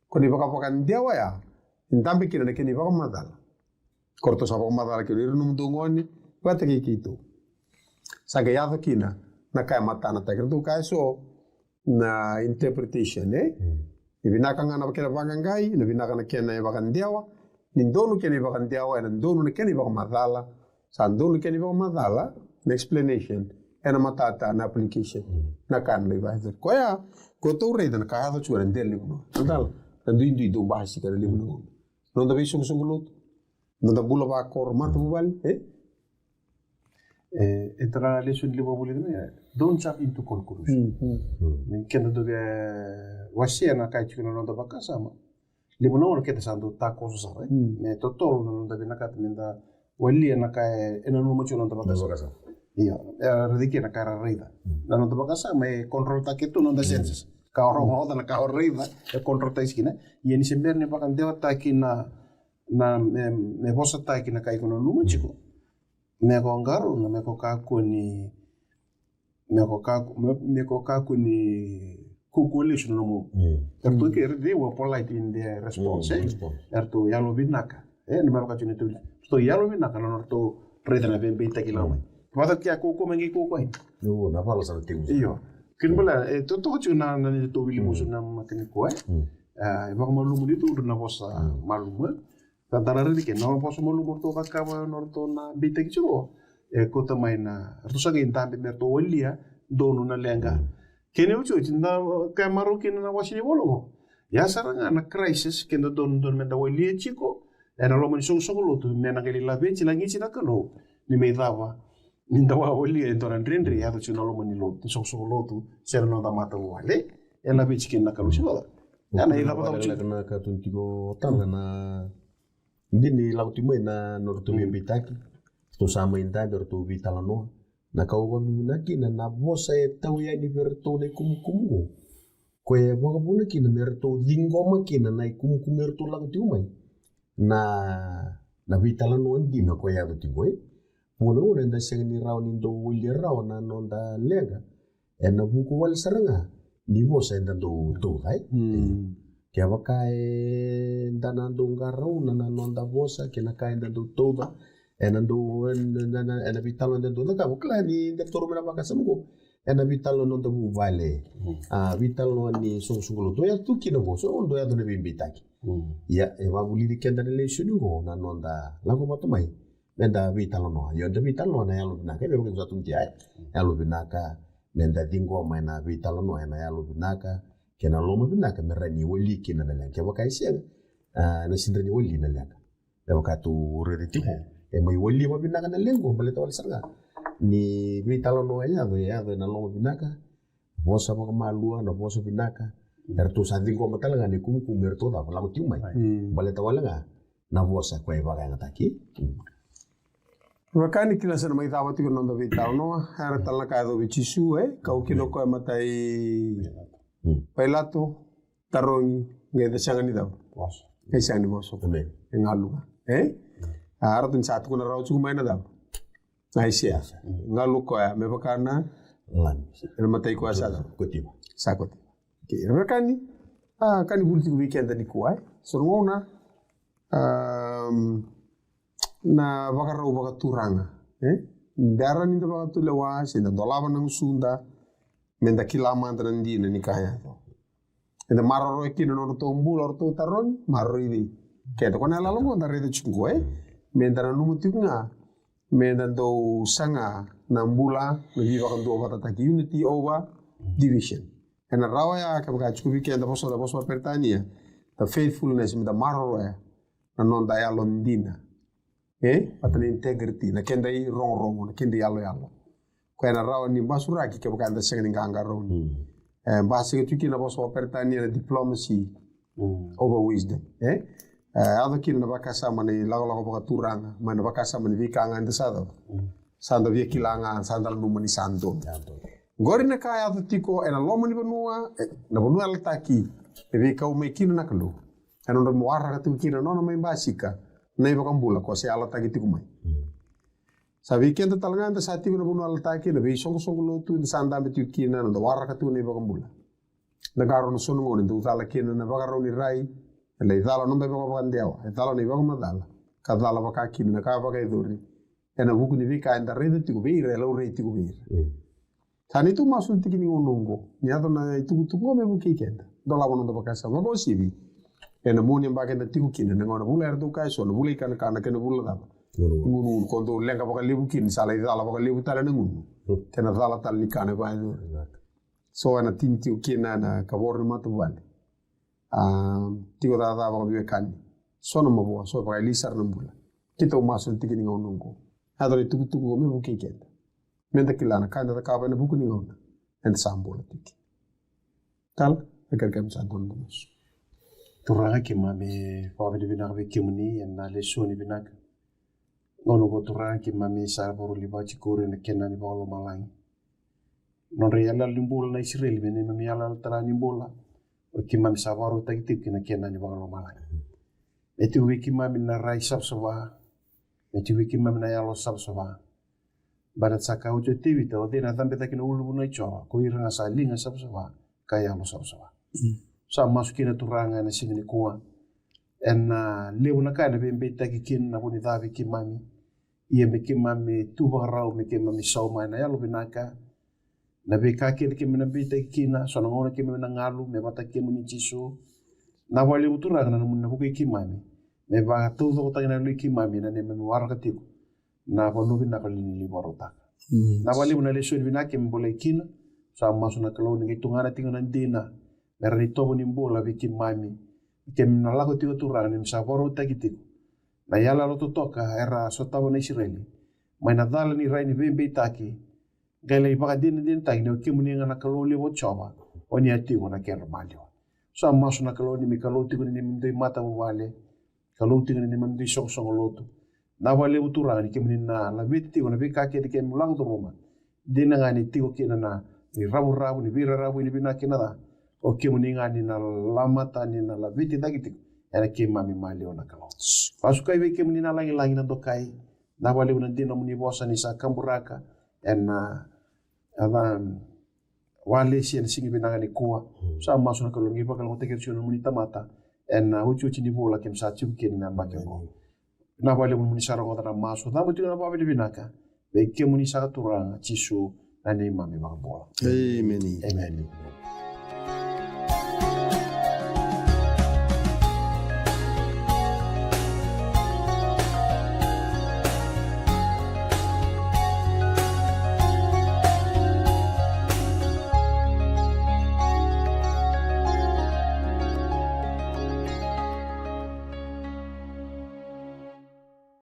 Ko na ivakavakadewa ya, e dabe kina na kena ivakamacala. Ko ratou sa vakamacala kina, ira nomudou gone vata kei keitou. Sa qai yaco kina na ka e matanataki, ratou kaya so na interpretation, e? Mm. E vinaka ga na kena vaqaqai, na vinaka na kena ivakadewa. Ni donu kena ivakadewa, ena donu na kena ivakamacala. Sa donu kena ivakamacala, na explanation, ena matata na application, na ka na lai vakayacori. Koya, ko tou raica na ka yaco tiko ena dela ni vanua. Na dala, na duidui dou basika na levu na gauna. Noda veisoqosoqo lotu, noda bula vakoro, matavuvale, e? E, e tara lesoni levu a vulica mai, e, don't jump into conclusion. Ni keda dau via wasea na ka e tiko na noda vakasama. Levu na gauna keda sa dau takoso sara, e? Me totolo na noda vinakata, meda walia na ka e, e nanuma tiko na noda vakasama. Io, e raici kina na ka era raica. Na noda vakasama e control taki tu noda senses. Ka o rogoca na ka o raica, e control taki kina. Ia ni se bera ni vakadewataki na, na, me, me vosataki na ka iko nanuma tiko. Me ko qarauna, me ko kakua ni, me ko kaku-, me, me ko kakua ni kuku lesu na nomu. Eratou ke, they were polite in their response, e? Eratou yalovinaka. E, na me vaka tiko ni tou, eratou yalovinaka na nodratou raica na veibeitaki lako mai. Vata kea ko, ko mai qai ko, ko ai. Io, na vala sa na tiko. Io. Kena bala, e, totoka tiko na, na ni tou wili musu na mataka nikua, e? E, vakamalumu ni tou na vosa malumu, e? Sa da raica ke na vosa malumu ratou cakava, na ratou na beitaki tiko. E kauta mai na, ratou sa qai dabe me ratou walia donu na leqa. Kena iotioti, da kaya marau kina na wase ni vola qo. Ia sara ga na crisis, keda donu, donu meda walia tiko ena loma ni soqosoqo lotu, me na qai laveti lagiti na Kalou. Ni mai cava, ni da wawalia e dua na dredre e yaco tiko na loma ni lotu, ni soqosoqo lotu, se na noda matavuvale. E laveti kina na Kalou, se na cava. Ia na icava cava tiko. Na ka tu tiko tale na dina ni lako tiko mai na nodratou veibeitaki. Ratou sa mai dabe, ratou veitalanoa. Na ka au vakavinavinaka kina na vosa e tau yani vei iratou na ikumukumu qo. Koya e vakavuna kina me ratou ciqoma kina na ikumukumu eratou lako tiko mai. Na, na veitalanoa dina koya e yaco tiko, e. Vua na gauna eda sega ni rawa ni dau walia rawa na noda leqa. Ena vuku wale sara ga ni vosa eda dau tauca, e. Kevaka eda na dau qarauna na noda vosa kei na ka eda dau tauca, ena dau, ena, ena, ena veitalanoa eda dau cakava, kila ni da toro mai na vakasama qo. Ena veitalanoa noda vuvale. A, veitalanoa ni soqosoqo lotu. Dau yaco tu kina qo, so dau yaco na veibeitaki. Ia, e vakavulici keda na lesoni qo, na noda lako vata mai. Meda veitalanoa. Io, da veitalanoa na yalo vinaka. E vei vaka sa tu ni tia, e. Yalo vinaka. Meda ciqoma ena veitalanoa ena yalo vinaka kei na loma vinaka me rawa ni wali kina na leqa. Kevaka e sega, a, ena sega ni rawa ni wali na leqa. Me vaka tou raica tiko, e mai wali vakavinaka na leqa, baleta wale sara ga ni veitalanoa e yaco, e yaco ena loma vinaka, vosa vakamalua, na vosa vinaka. Eratou sa ciqoma tale ga na ikumukumu eratou cava, lako tiko mai. Baleta wale ga na vosa koya e vakayagataki. Vaka ni kila sa na mai cava tiko na noda veitalanoa, era tale na ka e yaco vei Jisu, e, kau kina o koya matai Pailato, tarogi, qai da sega ni cava. Qai sega ni vosa. E galu ga. E? A, ratou ni sa tukuna rawa tiko mai na cava. Na Aisea. Galu koya, me vaka na. Ena matai koya sa cava. Sa kotiva. Okei, vaka ni. A, ka ni vuli tiko vei keda nikua, e. So na gauna, na vakarau vakaturaga, e? Bera ni da vakatulewa, se da dolava na gusuda, meda kila mada na dina ni ka yaco. Eda maroroya kina na nodratou bula, o ratou tarogi, maroroi vei keda. Ko na yaloyalo qo da raica tiko qo, e? Meda nanuma tiko ga, meda dau saga na bula, na veivakaduavatataki, unity over division. Ena rawa ya, kevaka tiko vei keda vosa, vosa vakaperitania, the faithfulness, meda maroroya na noda yalo dina. E? Vata na integrity, na keda irogorogo, na keda iyaloyalo. Koya ena rawa ni basuraki kevaka eda sega ni qaqarauni. E, basika tiko kina na vosa vakaperitania na diplomacy over wisdom. E? E, yaco kina na vakasama ni lakolako vakaturaga, mai na vakasama ni veika ga eda sa cava. Sa da via kila ga, sa da nanuma ni sa donu. Qori na ka yaco tiko ena loma ni vanua, e, na vanua yalataki, e veikau mai kina na Kalou. Ena nodra mo waraka tiko kina na nona mai basika na iVakabula ko se yalataki tiko mai. Sa vei keda tale ga eda sa tiko na vanua yalataki, na veisoqosoqo lotu eda sa dabe tiko kina, na noda waraka tiko na iVakabula. Da qarauna so na gauna e dau cala kina na vakarau ni rai, e lai cala na noda ivakavakadewa, e cala na ivakamacala, ka cala vaka kina na ka vakayacori. Ena vuku ni veika eda raica tiko vei ira, e laurai tiko vei ira. Sa neitou masu na tiki ni gauna oqo, ni yaco na itukutuku me vukei keda. Dolava na noda vakasama, vakauasivi ena mua ni yabaki eda tiko kina, na gauna vula era dau kaya eso, na vula ikanakana kei na vula cava. Gunu, gunu, ko dou leqa vakalevu kina, ni sa lai cala vakalevu tale na gunu. Te na cala tale ni kana e vakayacori. So ena tini tiko kina na kavoro ni matavuvale. A, tiko cakacaka vakaveiwekani. So na mavoa, so vakaili sara na bula. Keitou masu ena tiki ni gauna oqo. Yaco na itukutuku oqo me vukei keda. Meda kila na ka eda cakava ena vuku ni gauna eda sa bula tiko. Tala, e kerekere me sa dua na masu. Turaga, keimami vakavinavinaka vei kemuni ena lesoni vinaka. Gauna oqo Turaga keimami sa vakarau lai vakatikori ena kena ni vakalomalagi. Nodra iyaloyalo ni bula na Isireli me neimami iyaloyalo tale ni bula. O keimami sa vakarautaki tiko ki na kena ni vakalomalagi. Me tiko vei keimami na rai savasava. Me tiko vei keimami na yalo savasava. Baleta sa kaya oti o Tevita, o cei na cabe cake na ulunivanua i Jiova, ko ira ga sa liga savasava ka yalo savasava. Sa masu kina Turaga ena siga nikua. Ena levu na ka ena veibeitaki kina na vo ni ca vei keimami. Ia me keimami tu vakarau, me keimami sauma ena yalo vinaka. Na veika kece keimami na beitaki kina, so na gauna keimami na galu me vata kemuni Jisu. Na vakalevu Turaga na nomuni na vukei keimami me vakataucokotaki na yalo i keimami na neimami waraka tiko na vanua vinaka o ni lai vakarautaka. Na vakalevu na lesoni vinaka keimami bolei kina. Sa masu na Kalou ni qai tugana tiko na dina me rawa ni tovo ni bula vei keimami. Keimami na lako tiko Turaga ni keimami sa vakarautaki tiko na iyaloyalo totoka era sotava na Isireli mai na cala ni rai ni veibeitaki. Qai lai vakadinadinataki ni o kemuni ga na Kalou levu o Jiova, o ni a tiko na kedra maliwa. Sa masu na Kalou ni me Kalou tiko ni neimami dui matavuvale, Kalou tiko ni neimami dui soqosoqo lotu. Na vakalevu Turaga ni kemuni na laveti tiko na veika kece keimami lako curuma. Dina ga ni tiko kina na ni ravuravu, ni veiraravu, ni vinaka kina ca. O kemuni ga ni na lamata, ni na laveti cake tiko ena keimami maliwa na Kalou. Vasukai vei kemuni na lagilagi na dokai. Na vakalevu na dina nomuni vosa ni sa kaburaka ena, a, ca, walesi ena siga vinaka nikua. Sa masu na Kalou ni qai vakalougatataki ira tiko na nomuni tamata ena otioti ni vula keimami sa tiko kina na yabaki oqo. Na vakalevu nomuni sa rogoca na masu, cabo tiko na vakavinavinaka vei kemuni saka Turaga Jisu na neimami vakabula. Emeni. Emeni.